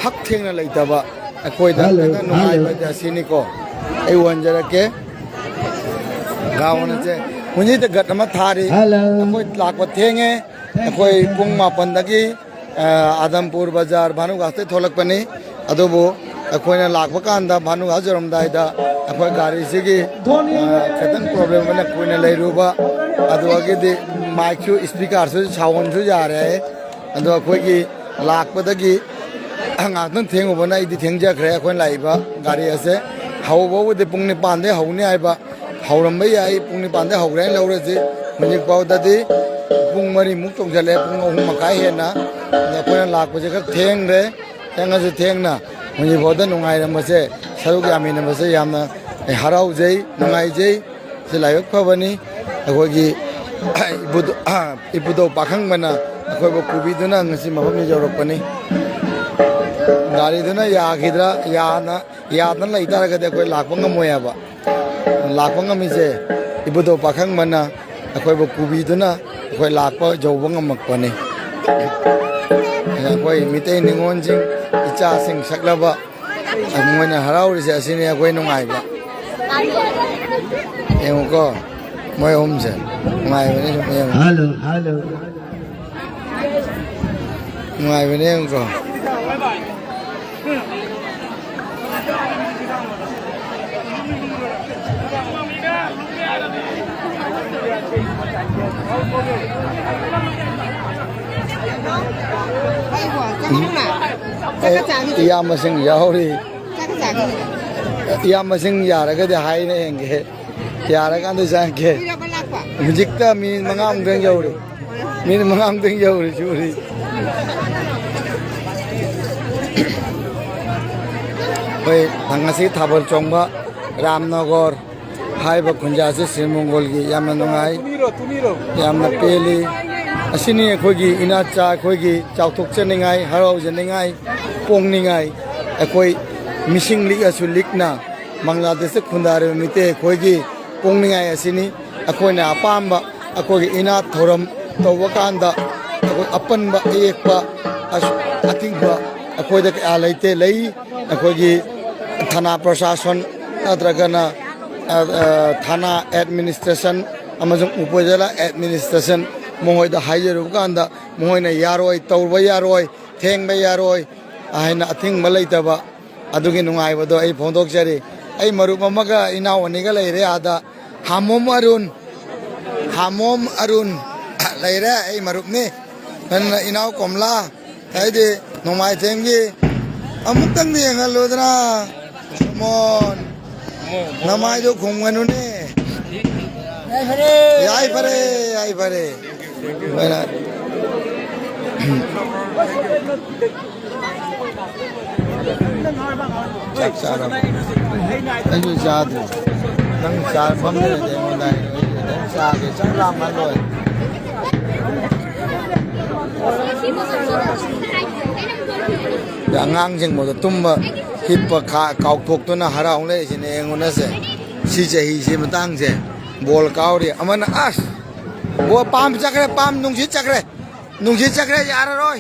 ꯍꯛ ꯊꯦꯡꯅ ꯂꯩꯇꯕ ꯑꯩꯈꯣꯏꯗ ꯍꯦꯟꯅ ꯅꯨꯡꯉꯥꯏꯕꯗꯤ ꯑꯁꯤꯅꯤꯀꯣ꯫ ꯑꯩ ꯎꯍꯟꯖꯔꯛꯀꯦ꯫ ꯒ꯭ꯔꯥꯎꯟ ꯑꯁꯦ ꯍꯧꯖꯤꯛꯇ ꯒꯠ ꯑꯃ ꯊꯥꯔꯤ꯫ ꯑꯩꯈꯣꯏ ꯂꯥꯛꯄ ꯊꯦꯡꯉꯦ꯫ ꯑꯩꯈꯣꯏ ꯄꯨꯡ ꯃꯥꯄꯟꯗꯒꯤ, ꯑ, ꯑꯗꯝꯄꯨꯔ ꯕꯖꯥꯔ ꯚꯥꯅꯨꯒꯥꯁꯇꯩ ꯊꯣꯛꯂꯛꯄꯅꯤ꯫ ꯑꯗꯨꯕꯨ ꯑꯩꯈꯣꯏꯅ ꯂꯥꯛꯄ ꯀꯥꯟꯗ ꯚꯥꯅꯨꯒꯥꯁ ꯌꯧꯔꯝꯗꯥꯏꯗ ꯑꯩꯈꯣꯏ ꯒꯥꯔꯤꯁꯤꯒꯤ, ꯑ, ꯈꯤꯇꯪ ꯄ꯭ꯔꯣꯕ꯭ꯂꯦꯝ ꯑꯣꯏꯅ ꯀꯨꯏꯅ ꯂꯩꯔꯨꯕ, ꯑꯗꯨꯗꯒꯤꯗꯤ ꯃꯥꯏꯛꯁꯨ, ꯏꯁꯄꯤꯀꯔꯁꯨ, ꯁꯥꯎꯟꯁꯨ ꯌꯥꯔꯦ ꯍꯥꯏ꯫ ꯑꯗꯣ ꯑꯩꯈꯣꯏꯒꯤ ꯂꯥꯛꯄꯗꯒꯤ ꯉꯥꯏꯍꯥꯛꯇꯪ ꯊꯦꯡꯉꯨꯕꯅ ꯑꯩꯗꯤ ꯊꯦꯡꯖꯈ꯭ꯔꯦ꯫ ꯑꯩꯈꯣꯏꯅ ꯂꯥꯛꯏꯕ ꯒꯥꯔꯤ ꯑꯁꯦ ꯍꯧꯕꯕꯨꯗꯤ ꯄꯨꯡ ꯅꯤꯄꯥꯟꯗꯩ ꯍꯧꯅꯤ ꯍꯥꯏꯕ, ꯍꯧꯔꯝꯕ ꯌꯥꯏ, ꯄꯨꯡ ꯅꯤꯄꯥꯟꯗꯩ ꯍꯧꯈ꯭ꯔꯦꯅ ꯂꯧꯔꯁꯤ꯫ ꯍꯧꯖꯤꯛ ꯐꯥꯎꯗꯗꯤ ꯄꯨꯡ ꯃꯔꯤꯃꯨꯛ ꯆꯣꯡꯁꯤꯜꯂꯛꯑꯦ, ꯄꯨꯡ ꯑꯍꯨꯝ ꯃꯈꯥꯏ ꯍꯦꯟꯅ꯫ ꯑꯗꯣ ꯑꯩꯈꯣꯏꯅ ꯂꯥꯛꯄꯁꯦ ꯈꯔ ꯊꯦꯡꯈ꯭ꯔꯦ꯫ ꯊꯦꯡꯉꯁꯨ ꯊꯦꯡꯅ ꯍꯧꯖꯤꯛ ꯐꯥꯎꯗ ꯅꯨꯡꯉꯥꯏꯔꯝꯕꯁꯦ, ꯁꯔꯨꯛ ꯌꯥꯃꯤꯟꯅꯕꯁꯦ ꯌꯥꯝꯅ ꯍꯔꯥꯎꯖꯩ, ꯅꯨꯡꯉꯥꯏꯖꯩ꯫ ꯁꯤ ꯂꯥꯏꯕꯛ ꯐꯕꯅꯤ꯫ ꯑꯩꯈꯣꯏꯒꯤ ꯏꯕꯨꯙꯧ, ꯏꯕꯨꯙꯧ ꯄꯥꯈꯪꯕꯅ ꯑꯩꯈꯣꯏꯕꯨ ꯄꯨꯕꯤꯗꯨꯅ ꯉꯁꯤ ꯃꯐꯝꯁꯤ ꯌꯧꯔꯛꯄꯅꯤ꯫ ꯒꯥꯔꯤꯗꯨꯅ ꯌꯥꯈꯤꯗ꯭ꯔꯥ, ꯌꯥꯅ, ꯌꯥꯗꯅ ꯂꯩꯇꯥꯔꯒꯗꯤ ꯑꯩꯈꯣꯏ ꯂꯥꯛꯄ ꯉꯝꯃꯣꯏ ꯍꯥꯏꯕ꯫ ꯂꯥꯛꯄ ꯉꯝꯃꯤꯁꯦ ꯏꯕꯨꯙꯧ ꯄꯥꯈꯪꯕꯅ ꯑꯩꯈꯣꯏꯕꯨ ꯄꯨꯕꯤꯗꯨꯅ ꯑꯩꯈꯣꯏ ꯂꯥꯛꯄ ꯌꯧꯕ ꯉꯝꯃꯛꯄꯅꯤ꯫ ꯑꯩꯈꯣꯏ ꯃꯤꯇꯩ ꯅꯤꯉꯣꯜꯁꯤꯡ, ꯏꯆꯥꯁꯤꯡ ꯁꯛꯂꯕ ꯃꯣꯏꯅ ꯍꯔꯥꯎꯔꯤꯁꯦ ꯑꯁꯤꯅꯤ ꯑꯩꯈꯣꯏ ꯅꯨꯡꯉꯥꯏꯕ꯫ ꯌꯦꯡꯉꯨꯀꯣ, ꯃꯣꯏ ꯑꯍꯨꯝꯁꯦ ꯅꯨꯡꯉꯥꯏꯕꯅꯤ ꯁꯨꯝ ꯌꯦꯡꯉꯨ꯫ Hello, hello. ꯅꯨꯡꯉꯥꯏꯕꯅꯦ ꯌꯦꯡꯉꯨꯀꯣ꯫ ꯑꯩꯕꯣ, ꯆꯪꯉꯛꯎꯅ꯫ ꯆꯥꯛꯀ ꯆꯥꯈꯤꯁꯦ꯫ ꯏꯌꯥꯝꯕꯁꯤꯡ ꯌꯥꯎꯔꯤ꯫ ꯆꯥꯛꯀ ꯆꯥꯈꯤꯁꯦ꯫ ꯏꯌꯥꯝꯕꯁꯤꯡ ꯌꯥꯔꯒꯗꯤ ꯍꯥꯏꯅ ꯌꯦꯡꯒꯦ꯫ ꯌꯥꯔꯀꯥꯟꯗ ꯆꯪꯉꯛꯀꯦ꯫ ꯀꯨꯏꯔꯕ ꯂꯥꯛꯄ? ꯍꯧꯖꯤꯛꯇ ꯃꯤꯅꯤꯠ ꯃꯉꯥꯃꯨꯛꯇꯪ ꯌꯧꯔꯦ꯫ ꯃꯤꯅꯤꯠ ꯃꯉꯥꯃꯨꯛꯇꯪ ꯌꯧꯔꯦ, ꯆꯨꯔꯤ꯫ ꯑꯩꯈꯣꯏ ꯉꯁꯤ ꯊꯥꯕꯜ ꯆꯣꯡꯕ ꯔꯥꯝꯅꯒꯔ ꯍꯥꯏꯔꯤꯕ ꯈꯨꯟꯖꯥꯁꯤ ꯁ꯭ꯔꯤ ꯃꯪꯒꯣꯜꯒꯤ ꯌꯥꯝꯅ ꯅꯨꯡꯉꯥꯏ, ꯌꯥꯝꯅ ꯄꯦꯜꯂꯤ꯫ ꯑꯁꯤꯅꯤ ꯑꯩꯈꯣꯏꯒꯤ ꯏꯅꯥꯠꯆꯥ, ꯑꯩꯈꯣꯏꯒꯤ ꯆꯥꯎꯊꯣꯛꯆꯅꯤꯡꯉꯥꯏ, ꯍꯔꯥꯎꯖꯅꯤꯡꯉꯥꯏ, ꯄꯣꯡꯅꯤꯡꯉꯥꯏ꯫ ꯑꯩꯈꯣꯏ ꯃꯤꯁꯤꯡ ꯂꯤꯛꯑꯁꯨ ꯂꯤꯛꯅ ꯕꯪꯒ꯭ꯂꯥꯗꯦꯁꯇ ꯈꯨꯟꯗꯥꯔꯤꯕ ꯃꯤꯇꯩ ꯑꯩꯈꯣꯏꯒꯤ ꯄꯣꯛꯅꯤꯡꯉꯥꯏ ꯑꯁꯤꯅꯤ꯫ ꯑꯩꯈꯣꯏꯅ ꯑꯄꯥꯝꯕ ꯑꯩꯈꯣꯏꯒꯤ ꯏꯅꯥꯠ ꯊꯧꯔꯝ ꯇꯧꯕ ꯀꯥꯟꯗ ꯑꯩꯈꯣꯏ ꯑꯄꯟꯕ ꯑꯌꯦꯛꯄ ꯑꯁ-, ꯑꯊꯤꯡꯕ ꯑꯩꯈꯣꯏꯗ ꯀꯌꯥ ꯂꯩꯇꯦ꯫ ꯂꯩ ꯑꯩꯈꯣꯏꯒꯤ ꯊꯥꯅꯥ ꯄ꯭ꯔꯁꯥꯁꯟ ꯅꯠꯇ꯭ꯔꯒꯅ, ꯑ, ꯑ, ꯊꯥꯅꯥ ꯑꯦꯗꯃꯤꯅꯤꯁꯇ꯭ꯔꯦꯁꯟ ꯑꯃꯁꯨꯡ ꯎꯄꯖꯦꯂꯥ ꯑꯦꯗꯃꯤꯅꯤꯁꯇ꯭ꯔꯦꯁꯟ ꯃꯈꯣꯏꯗ ꯍꯥꯏꯖꯔꯨꯕ ꯀꯥꯟꯗ ꯃꯈꯣꯏꯅ ꯌꯥꯔꯣꯏ, ꯇꯧꯕ ꯌꯥꯔꯣꯏ, ꯊꯦꯡꯕ ꯌꯥꯔꯣꯏ ꯍꯥꯏꯅ ꯑꯊꯤꯡꯕ ꯂꯩꯇꯕ ꯑꯗꯨꯒꯤ ꯅꯨꯡꯉꯥꯏꯕꯗꯣ ꯑꯩ ꯐꯣꯡꯗꯣꯛꯆꯔꯤ꯫ ꯑꯩ ꯃꯔꯨꯞ ꯑꯃꯒ ꯏꯅꯥꯎ ꯑꯅꯤꯒ ꯂꯩꯔꯦ ꯑꯥꯗ꯫ ꯍꯥꯃꯣꯝ ꯑꯔꯨꯟ, ꯍꯥꯃꯣꯝ ꯑꯔꯨꯟ ꯂꯩꯔꯦ, ꯑꯩ ꯃꯔꯨꯞꯅꯤ꯫ ꯅꯪꯅ ꯏꯅꯥꯎ ꯀꯣꯝꯂꯥ, ꯍꯥꯏꯗꯤ ꯅꯣꯡꯃꯥꯏꯊꯦꯝꯒꯤ ꯑꯃꯨꯛꯇꯪꯗꯤ ꯌꯦꯡꯍꯜꯂꯨꯗꯅ꯫ Come on. ꯅꯃꯥꯏꯗꯣ ꯈꯨꯝꯒꯅꯨꯅꯦ꯫ ꯌꯥꯏꯐꯔꯦ꯫ ꯌꯥꯏꯐꯔꯦ, ꯌꯥꯏꯐꯔꯦ꯫ ꯂꯣꯏꯅ꯫ ꯆꯥꯛ ꯆꯥꯔꯕꯣ? ꯑꯩꯁꯨ ꯆꯥꯗ꯭ꯔꯤ꯫ ꯅꯪ ꯆꯥ ꯐꯝꯗ꯭ꯔꯗꯤ ꯑꯩꯉꯣꯟꯗ ꯍꯥꯏꯔꯣ꯫ ꯑꯩꯁꯨ ꯈꯤꯇꯪ ꯆꯥꯒꯦ꯫ ꯆꯥꯛ ꯂꯥꯝꯃ ꯂꯣꯏꯔꯦ꯫ ꯑꯉꯥꯡꯁꯤꯡꯕꯗ ꯇꯨꯝꯕ, ꯍꯤꯞꯄ, ꯈꯥ-, ꯀꯥꯎꯊꯣꯛꯇꯨꯅ ꯍꯔꯥꯎ ꯂꯩꯔꯤꯁꯤꯅꯦ꯫ ꯌꯦꯡꯉꯨꯅꯁꯦ, ꯁꯤ ꯆꯍꯤꯁꯤ ꯃꯇꯥꯡꯁꯦ ꯕꯣꯜ ꯀꯥꯎꯔꯤ꯫ ꯑꯃꯅ ꯑꯁ! ꯕꯣꯜ ꯄꯥꯝ ꯆꯠꯈ꯭ꯔꯦ, ꯄꯥꯝ ꯅꯨꯡꯁꯤꯠ ꯆꯠꯈ꯭ꯔꯦ꯫ ꯅꯨꯡꯁꯤꯠ ꯆꯠꯈ꯭ꯔꯦ, ꯌꯥꯔꯔꯣꯏ꯫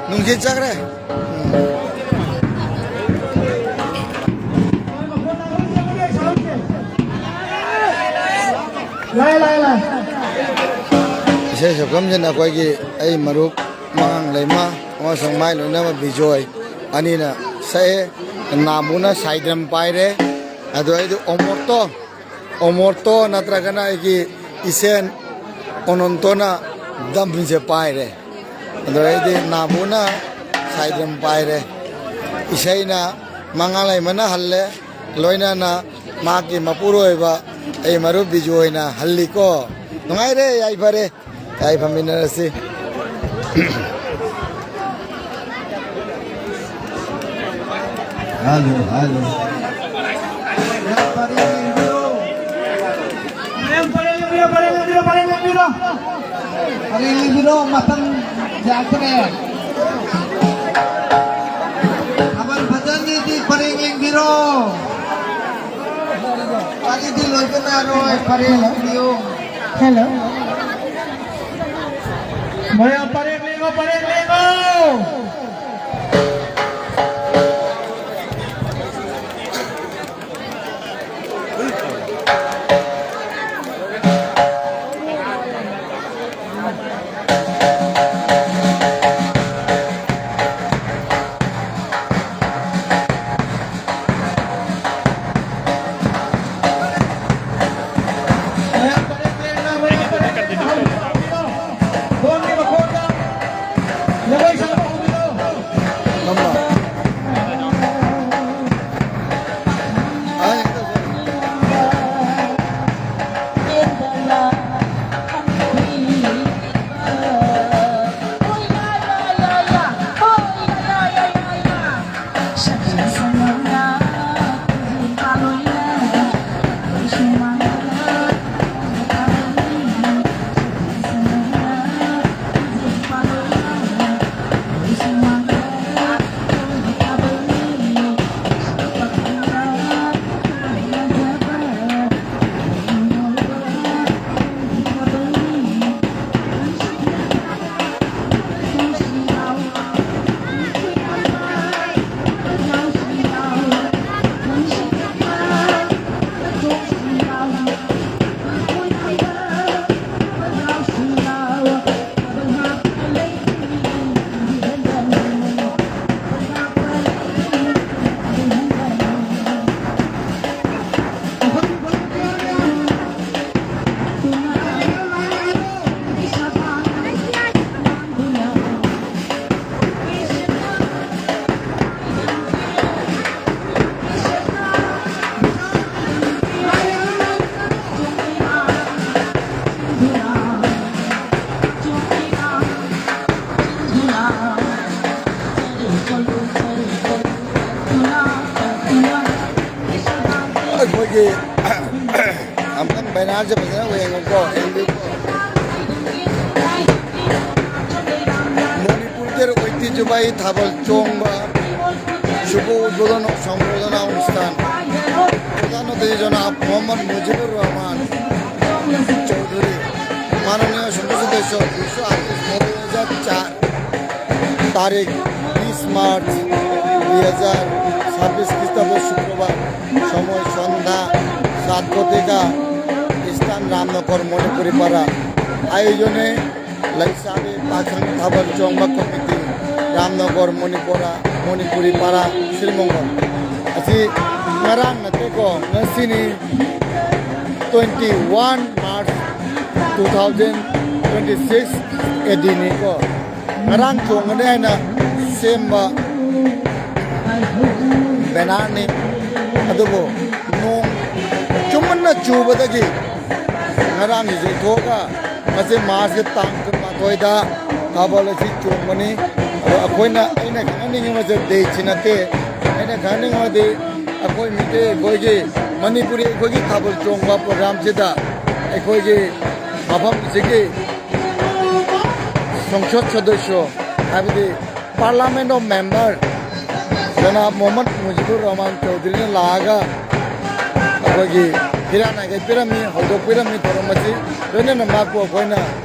ꯅꯨꯡꯁꯤꯠ ꯆꯠꯈ꯭ꯔꯦ꯫ ꯎꯝ꯫ ꯂꯥꯏ, ꯂꯥꯏ, ꯂꯥꯏ꯫ ꯏꯁꯩ ꯁꯛꯐꯝꯁꯤꯅ ꯑꯩꯈꯣꯏꯒꯤ, ꯑꯩ ꯃꯔꯨꯞ ꯃꯉꯥꯡ ꯂꯩꯃ ꯑꯃꯁꯨꯡ ꯃꯥꯏ ꯂꯣꯏꯅꯕ ꯕꯤꯖꯣꯏ ꯑꯅꯤꯅ ꯁꯛꯑꯦ꯫ ꯅꯥꯕꯨꯅ ꯁꯥꯏꯗ꯭ꯔꯝ ꯄꯥꯏꯔꯦ꯫ ꯑꯗꯨ ꯑꯩꯗꯤ ꯑꯣꯃꯣꯠꯇꯣ ꯑꯣꯃꯣꯔꯇꯣ ꯅꯠꯇ꯭ꯔꯒꯅ ꯑꯩꯒꯤ ꯏꯆꯦꯟ ꯑꯣꯅꯣꯟꯇꯣꯅ ꯗꯝꯁꯦ ꯄꯥꯏꯔꯦ꯫ ꯑꯗꯨꯗꯩꯗꯤ ꯅꯥꯕꯨꯅ ꯁꯥꯏꯗ꯭ꯔꯝ ꯄꯥꯏꯔꯦ꯫ ꯏꯁꯩꯅ ꯃꯉꯥ ꯂꯩꯃꯅ ꯍꯜꯂꯦ, ꯂꯣꯏꯅꯅ ꯃꯍꯥꯛꯀꯤ ꯃꯄꯨꯔꯣꯏꯕ ꯑꯩ ꯃꯔꯨꯞ ꯕꯤꯖꯨ ꯍꯣꯏꯅ ꯍꯜꯂꯤꯀꯣ꯫ ꯅꯨꯡꯉꯥꯏꯔꯦ, ꯌꯥꯏꯐꯔꯦ꯫ ꯀꯥꯏ ꯐꯝꯃꯤꯟꯅꯔꯁꯤ꯫ Hello, hello. ꯌꯥꯝ ꯄꯔꯦꯡ ꯂꯦꯡꯕꯤꯔꯣ꯫ ꯌꯥꯝ ꯄꯔꯦꯡ ꯂꯦꯡꯕꯤꯔꯣ, ꯄꯔꯦꯡ ꯂꯦꯡꯕꯤꯔꯣ, ꯄꯔꯦꯡ ꯂꯦꯡꯕꯤꯔꯣ꯫ ꯄꯔꯦꯡ ꯂꯦꯡꯕꯤꯔꯣ, ꯃꯇꯝ ꯌꯥꯝꯈ꯭ꯔꯦ꯫ ꯊꯥꯕꯜ ꯐꯖꯅꯤꯗꯤ ꯄꯔꯦꯡ ꯂꯦꯡꯕꯤꯔꯣ꯫ ꯋꯥꯔꯤꯗꯤ ꯂꯣꯏꯕ ꯅꯥꯏꯔꯣꯏ, ꯄꯔꯦꯡ ꯂꯦꯡꯕꯤꯌꯨ꯫ ꯍꯜꯂꯣ꯫ ꯃꯌꯥꯝ ꯄꯔꯦꯡ ꯂꯦꯡꯉꯣ, ꯄꯔꯦꯡ ꯂꯦꯡꯉꯣ꯫ ꯑꯩꯈꯣꯏꯒꯤ ꯑꯝꯇꯪ ꯕꯦꯅꯔꯁꯦ ꯐꯖꯅ ꯌꯦꯡꯉꯨꯀꯣ, ꯌꯦꯡꯕꯤꯌꯨꯀꯣ꯫ ꯃꯅꯤꯄꯨꯔꯒꯤ ꯑꯣꯏꯇꯤ ꯖꯨꯕꯥꯏ ꯊꯥꯕꯜ ꯆꯣꯡꯕ ꯁꯨꯚ ꯎꯗꯕꯣꯙꯟ ꯁꯝꯕꯔꯙꯅꯥ ꯎꯟꯁꯊꯥꯟ, ꯄ꯭ꯔꯙꯥꯟ ꯑꯇꯤꯊꯤ ꯖꯅꯥꯕ ꯃꯣꯍꯝꯃꯗ ꯃꯨꯖꯤꯕꯨꯔ ꯔꯍꯃꯥꯟ ꯆꯧꯙꯨꯔꯤ, ꯃꯥꯅꯅꯤꯌ ꯁꯪꯁꯗ ꯁꯗꯁ꯭ꯌ, ꯗꯨꯏꯁꯣ ꯑꯥꯇꯤꯁ ꯃꯣ, ꯗꯨꯏ ꯍꯖꯥꯔ ꯆꯥꯔ ꯇꯥꯔꯤꯛ ꯕꯤꯁ ꯃꯥꯔꯆ ꯗꯨꯏ ꯍꯖꯥꯔ ꯁꯥꯕꯤꯁ ꯈ꯭ꯔꯤꯁꯇꯥꯕ ꯁꯨꯀ꯭ꯔꯕꯥꯔ, ꯁꯃꯣꯏ ꯁꯟꯙꯥ ꯁꯥꯠ ꯀꯣꯇꯤꯀꯥ, ꯏꯁꯊꯥꯟ ꯔꯥꯝꯅꯒꯔ ꯃꯣꯅꯤꯄꯨꯔꯤ ꯄꯥꯔꯥ꯫ ꯑꯥꯌꯣꯖꯟ ꯍꯦ ꯂꯩꯁꯥꯕꯤ ꯄꯥꯈꯪ ꯊꯥꯕꯜ ꯆꯣꯡꯕ ꯀꯃꯤꯇꯤ, ꯔꯥꯝꯅꯒꯔ ꯃꯣꯅꯤꯄꯨꯔ, ꯃꯣꯅꯤꯄꯨꯔꯤ ꯄꯥꯔꯥ, ꯁ꯭ꯔꯤꯃꯪꯒꯜ꯫ ꯑꯁꯤ ꯉꯔꯥꯡ ꯅꯠꯇꯦꯀꯣ, ꯉꯁꯤꯅꯤ, twenty one March two thousand twenty six, ꯑꯦ ꯗꯤꯅꯤꯀꯣ꯫ ꯉꯔꯥꯡ ꯆꯣꯡꯒꯅꯤ ꯍꯥꯏꯅ ꯁꯦꯝꯕ ꯕꯦꯅꯔꯅꯤ꯫ ꯑꯗꯨꯕꯨ ꯅꯣꯡ ꯆꯨꯝꯃꯟꯅ ꯆꯨꯕꯗꯒꯤ ꯉꯔꯥꯡꯒꯤꯁꯦ ꯏꯊꯣꯛꯑꯒ ꯃꯁꯤ ꯃꯥꯔꯆꯀꯤ ꯇꯥꯡ ꯀꯨꯟꯃꯥꯊꯣꯏꯗ ꯊꯥꯕꯜ ꯑꯁꯤ ꯆꯣꯡꯕꯅꯤ꯫ ꯑꯗꯣ ꯑꯩꯈꯣꯏꯅ, ꯑꯩꯅ ꯈꯪꯍꯟꯅꯤꯡꯉꯤꯕꯁꯦ ꯗꯦꯠꯁꯤ ꯅꯠꯇꯦ꯫ ꯑꯩꯅ ꯈꯪꯍꯟꯅꯤꯡꯕꯗꯤ ꯑꯩꯈꯣꯏ ꯃꯤꯇꯩ, ꯑꯩꯈꯣꯏꯒꯤ ꯃꯅꯤꯄꯨꯔꯤ, ꯑꯩꯈꯣꯏꯒꯤ ꯊꯥꯕꯜ ꯆꯣꯡꯕ ꯄ꯭ꯔꯣꯒ꯭ꯔꯥꯝꯁꯤꯗ ꯑꯩꯈꯣꯏꯒꯤ ꯃꯐꯝꯁꯤꯒꯤ ꯁꯪꯁꯗ ꯁꯗꯁ꯭ꯌ, ꯍꯥꯏꯕꯗꯤ Parliament of Member ꯖꯅꯥꯕ Mohammad ꯃꯨꯖꯤꯕꯨꯔ Rahman ꯆꯧꯙꯨꯔꯤꯅ ꯂꯥꯛꯑꯒ ꯑꯩꯈꯣꯏꯒꯤ ꯐꯤꯔꯥꯟ ꯍꯥꯏꯒꯠꯄꯤꯔꯝꯃꯤ, ꯍꯧꯗꯣꯛꯄꯤꯔꯝꯃꯤ ꯊꯧꯔꯝ ꯑꯁꯤ꯫ ꯂꯣꯏꯅꯅ ꯃꯍꯥꯛꯄꯨ ꯑꯩꯈꯣꯏꯅ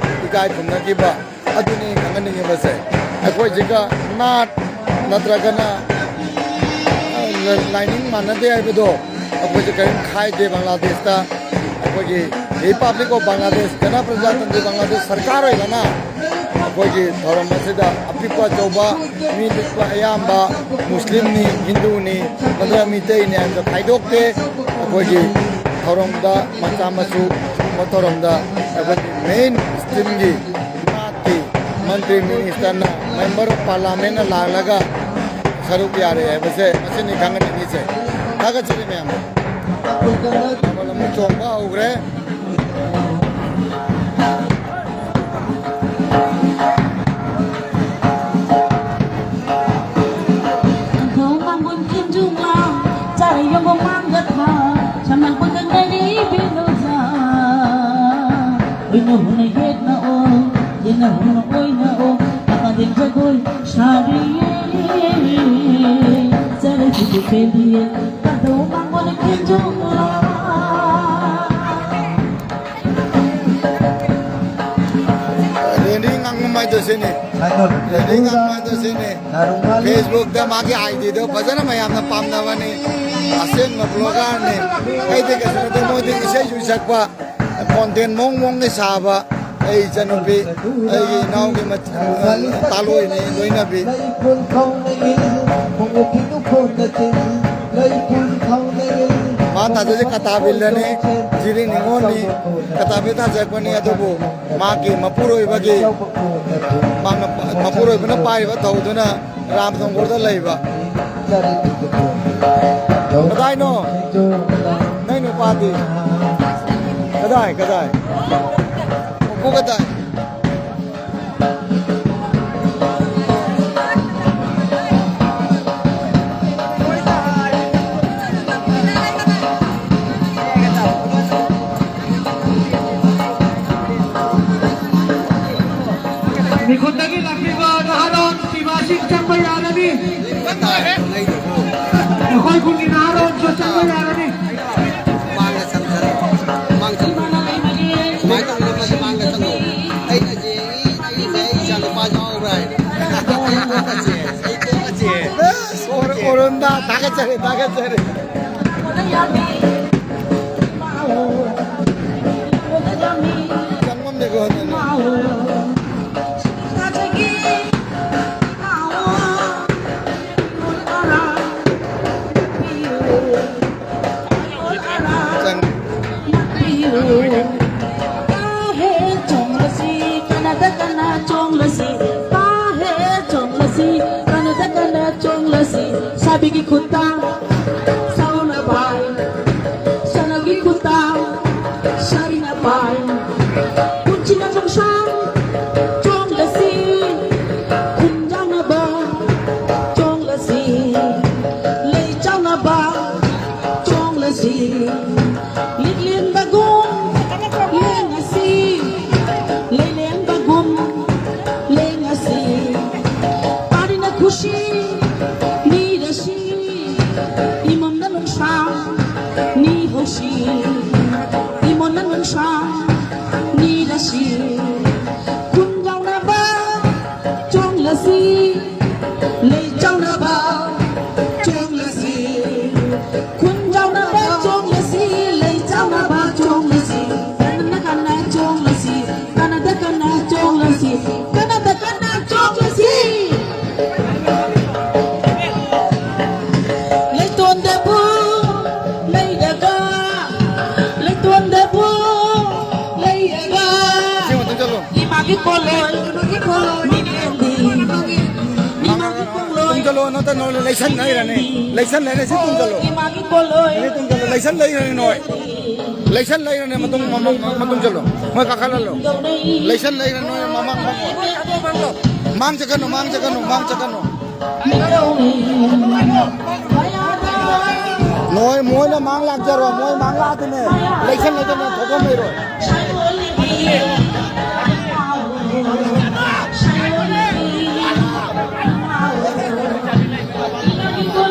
ꯏꯀꯥꯏ ꯈꯨꯝꯅꯈꯤꯕ ꯑꯗꯨꯅꯤ ꯈꯪꯍꯟꯅꯤꯡꯉꯤꯕꯁꯦ꯫ ꯑꯩꯈꯣꯏꯁꯤꯒ ꯅꯥꯠ ꯅꯠꯇ꯭ꯔꯒꯅ, ꯑ, ꯂꯥꯏꯅꯤꯡ ꯃꯥꯟꯅꯗꯦ ꯍꯥꯏꯕꯗꯣ ꯑꯩꯈꯣꯏꯁꯦ ꯀꯔꯤꯝ ꯈꯥꯏꯗꯦ꯫ ꯕꯪꯒ꯭ꯂꯥꯗꯦꯁꯇ ꯑꯩꯈꯣꯏꯒꯤ Republic of Bangladesh, ꯒꯅꯄ꯭ꯔꯖꯥꯇꯟꯇ꯭ꯔꯤ ꯕꯪꯒ꯭ꯂꯥꯗꯦꯁ ꯁꯔꯀꯥꯔ ꯑꯣꯏꯕꯅ ꯑꯩꯈꯣꯏꯒꯤ ꯊꯧꯔꯝ ꯑꯁꯤꯗ ꯑꯄꯤꯛꯄ ꯑꯆꯧꯕ, ꯃꯤ ꯄꯤꯛꯄ ꯑꯌꯥꯝꯕ ꯃꯨꯁꯂꯤꯝꯅꯤ, ꯍꯤꯟꯗꯨꯅꯤ, ꯅꯠꯇ꯭ꯔꯒ ꯃꯤꯇꯩꯅꯤ ꯍꯥꯏꯕꯗꯣ ꯈꯥꯏꯗꯣꯛꯇꯦ꯫ ꯑꯩꯈꯣꯏꯒꯤ ꯊꯧꯔꯝꯗ ꯃꯆꯥ ꯃꯁꯨ ꯁꯤꯒꯨꯝꯕ ꯊꯧꯔꯝꯗ ꯑꯩꯈꯣꯏꯒꯤ main streamꯒꯤ ꯅꯥꯠꯀꯤ ꯃꯟꯇ꯭ꯔꯤ, ꯃꯤꯅꯤꯁꯇꯔꯅ, Member of Parliamentꯅ ꯂꯥꯛꯂꯒ ꯁꯔꯨꯛ ꯌꯥꯔꯦ ꯍꯥꯏꯕꯁꯦ ꯃꯁꯤꯅꯤ ꯈꯪꯍꯟꯅꯤꯡꯉꯤꯁꯦ꯫ ꯊꯥꯒꯠꯆꯔꯤ ꯃꯌꯥꯝ꯫ ꯊꯥꯕꯜ ꯑꯃꯨꯛ ꯆꯣꯡꯕ ꯍꯧꯈ꯭ꯔꯦ꯫ ꯖꯒꯣꯏ ꯁꯥꯔꯤꯌꯦ, ꯆꯔꯖꯤꯕꯨ ꯐꯦꯟꯗꯤꯌꯦ, ꯀꯗꯧ ꯃꯉꯣꯟ ꯈꯦꯟꯖꯣꯡꯂꯥ꯫ ꯔꯦꯅꯤ ꯉꯥꯡꯉꯨꯃꯥꯏꯗꯣ ꯁꯤꯅꯤ꯫ ꯔꯦꯅꯤ ꯉꯥꯡꯉꯨꯃꯥꯏꯗꯣ ꯁꯤꯅꯤ꯫ ꯐꯦꯁꯕꯨꯛꯇ ꯃꯥꯒꯤ ꯑꯥꯏ ꯗꯤꯗꯣ ꯐꯖꯅ ꯃꯌꯥꯝꯅ ꯄꯥꯝꯅꯕꯅꯤ꯫ ꯑꯁꯦꯡꯕ ꯕ꯭ꯂꯣꯒꯔꯅꯤ꯫ ꯑꯩꯗꯤ ꯀꯩꯁꯨ ꯅꯠꯇꯦ, ꯃꯣꯏꯗꯤ ꯏꯁꯩꯁꯨ ꯁꯛꯄ, ꯀꯣꯟꯇꯦꯟ ꯃꯑꯣꯡ ꯃꯑꯣꯡꯒꯤ ꯁꯥꯕ꯫ ꯑꯩ ꯏꯆꯟꯅꯨꯄꯤ, ꯑꯩꯒꯤ ꯏꯅꯥꯎꯒꯤ ꯃꯆ-, ꯇꯥꯂꯣꯏꯅꯤ, ꯂꯣꯏꯅꯕꯤ꯫ ꯃꯥ ꯊꯥꯖꯁꯦ ꯀꯇꯥꯕꯤꯜꯗꯅꯤ, ꯖꯤꯔꯤ ꯅꯤꯉꯣꯜꯅꯤ꯫ ꯀꯇꯥꯕꯤꯜ ꯊꯥꯖꯔꯛꯄꯅꯤ, ꯑꯗꯨꯕꯨ ꯃꯥꯒꯤ ꯃꯄꯨꯔꯣꯏꯕꯒꯤ, ꯃꯥꯅ, ꯃꯄꯨꯔꯣꯏꯕꯅ ꯄꯥꯏꯔꯤꯕ ꯊꯧꯗꯨꯅ ꯔꯥꯝꯊꯣꯡꯒꯣꯜꯗ ꯂꯩꯕ꯫ ꯀꯗꯥꯏꯅꯣ? ꯅꯪ ꯅꯨꯄꯥꯗꯤ? ꯀꯗꯥꯏ, ꯀꯗꯥꯏ? ꯃꯄꯨ ꯀꯗꯥꯏ? ꯃꯤꯈꯨꯠꯇꯒꯤ ꯂꯥꯛꯄꯤꯕ ꯅꯍꯥꯔꯣꯜ ꯄꯤꯕꯥꯁꯤꯡ ꯆꯪꯕ ꯌꯥꯔꯅꯤ꯫ ꯑꯩꯈꯣꯏ ꯈꯨꯟꯒꯤ ꯅꯍꯥꯔꯣꯜꯁꯨ ꯆꯪꯕ ꯌꯥꯔꯅꯤ꯫ ꯃꯥꯡꯗ ꯆꯪꯁꯜꯂꯣ꯫ ꯃꯥꯡ ꯆꯪꯉꯣ꯫ ꯁꯨꯃꯥꯏꯅ ꯇꯧꯗꯅ ꯃꯥꯡꯗ ꯆꯪꯉꯣ꯫ ꯑꯩꯅ ꯌꯦꯡꯉꯤ, ꯑꯩ ꯉꯁꯥꯏ ꯑꯩ ꯏꯆꯥ ꯅꯨꯄꯥ ꯌꯥꯎꯕ꯭ꯔꯥ ꯍꯥꯏꯅ꯫ ꯑꯩ ꯇꯣꯛꯑꯁꯦ, ꯑꯩ ꯇꯣꯛꯑꯁꯦ꯫ ꯑꯁ, ꯑꯣꯔ-, ꯑꯣꯔꯣꯟꯗ ꯊꯥꯒꯠꯆꯔꯤ, ꯊꯥꯒꯠꯆꯔꯤ꯫ ꯆꯪꯐꯝꯅꯤꯀꯣ ꯑꯗꯨꯅ꯫ ꯆꯪ-, ꯆꯣꯡꯂꯁꯤ, ꯀꯅꯥꯗ ꯀꯅꯥ ꯆꯣꯡꯂꯁꯤ, ꯄꯥꯍꯦ ꯆꯣꯡꯂꯁꯤ, ꯀꯅꯥꯗ ꯀꯅꯥ ꯆꯣꯡꯂꯁꯤ, ꯁꯥꯕꯤꯒꯤ ꯈꯨꯠꯇ ꯁꯥꯎꯅ ꯄꯥꯏ, ꯁꯅꯥꯒꯤ ꯈꯨꯠꯇ ꯁꯥꯔꯤꯅ ꯄꯥꯏ, ꯄꯨꯟꯁꯤꯅ ꯆꯣꯡꯁꯥꯡ ꯆꯣꯡꯂꯁꯤ, ꯈꯨꯟꯖꯥꯎꯅꯕ ꯆꯣꯡꯂꯁꯤ, ꯂꯩ ꯆꯥꯎꯅꯕ ꯆꯣꯡꯂꯁꯤ, ꯂꯤꯛꯂꯦꯟꯕꯒꯨꯝ ꯂꯦꯡꯉꯁꯤ, ꯂꯩꯂꯦꯡꯕꯒꯨꯝ ꯂꯦꯡꯉꯁꯤ꯫ ꯁꯤ ꯅꯤꯔꯁꯤ, ꯏꯃꯝꯅ ꯅꯨꯡꯁꯥ ꯅꯤꯍꯧꯁꯤ, ꯏꯃꯣꯟꯅ ꯅꯨꯡꯁꯥ ꯅꯤꯔꯁꯤ, ꯈꯨꯟ ꯌꯥꯎꯅꯕ ꯆꯣꯡꯂꯁꯤ, ꯂꯩ ꯆꯥꯎꯅꯕ ꯆꯣꯡꯂꯁꯤ, ꯈꯨꯟ ꯌꯥꯎꯅꯕ ꯆꯣꯡꯂꯁꯤ, ꯂꯩ ꯆꯥꯎꯅꯕ ꯆꯣꯡꯂꯁꯤ, ꯀꯟꯅ ꯀꯟꯅ ꯆꯣꯡꯂꯁꯤ, ꯀꯟꯅꯗ ꯀꯟꯅ ꯆꯣꯡꯂꯁꯤ, ꯀꯟꯅꯗ ꯀꯟꯅ ꯆꯣꯡꯂꯁꯤ꯫ ꯂꯩꯇꯣꯟꯗꯕꯨ ꯂꯩꯔꯒ, ꯂꯩꯇꯣꯟꯗꯕꯨ ꯂꯩꯔꯒ, ꯁꯤ ꯃꯇꯨꯡ ꯆꯠꯂꯣ꯫ ꯏꯃꯥꯒꯤ ꯄꯣꯂꯣꯏ, ꯏꯃꯥꯒꯤ ꯄꯣꯂꯣꯏ, ꯃꯤꯔꯦꯟꯗꯤ, ꯏꯃꯥꯒꯤ ꯄꯣꯂꯣꯏ꯫ ꯇꯨꯡ ꯆꯠꯂꯣ, ꯅꯠꯇ ꯅꯣ, ꯂꯩꯁꯟ ꯂꯩꯔꯅꯤ, ꯂꯩꯁꯟ ꯂꯩꯔꯦ, ꯁꯤ ꯇꯨꯡ ꯆꯠꯂꯣ꯫ ꯏꯃꯥꯒꯤ ꯄꯣꯂꯣꯏ꯫ ꯁꯤ ꯇꯨꯡ ꯆꯠꯂꯣ, ꯂꯩꯁꯟ ꯂꯩꯔꯅꯤ ꯅꯣꯏ꯫ ꯂꯩꯁꯟ ꯂꯩꯔꯅꯤ, ꯃꯇꯨꯡ, ꯃꯃꯥꯡ, ꯃꯇꯨꯡ ꯆꯠꯂꯣ꯫ ꯃꯣꯏ ꯀꯥꯈꯠꯍꯜꯂꯣ꯫ ꯂꯩꯁꯟ ꯂꯩꯔꯅꯤ ꯅꯣꯏ, ꯃꯃꯥꯡ, ꯃꯃꯥꯡ꯫ ꯃꯥꯡ ꯆꯠꯀꯅꯨ, ꯃꯥꯡ ꯆꯠꯀꯅꯨ, ꯃꯥꯡ ꯆꯠꯀꯅꯨ꯫ ꯅꯣꯏ, ꯃꯣꯏꯅ ꯃꯥꯡ ꯂꯥꯛꯆꯔꯣ, ꯃꯣꯏ ꯃꯥꯡ ꯂꯥꯛꯑꯗꯤꯅꯦ, ꯂꯩꯁꯟ ꯂꯩꯁꯟꯅ ꯊꯣꯛꯐꯝ ꯂꯩꯔꯣꯏ꯫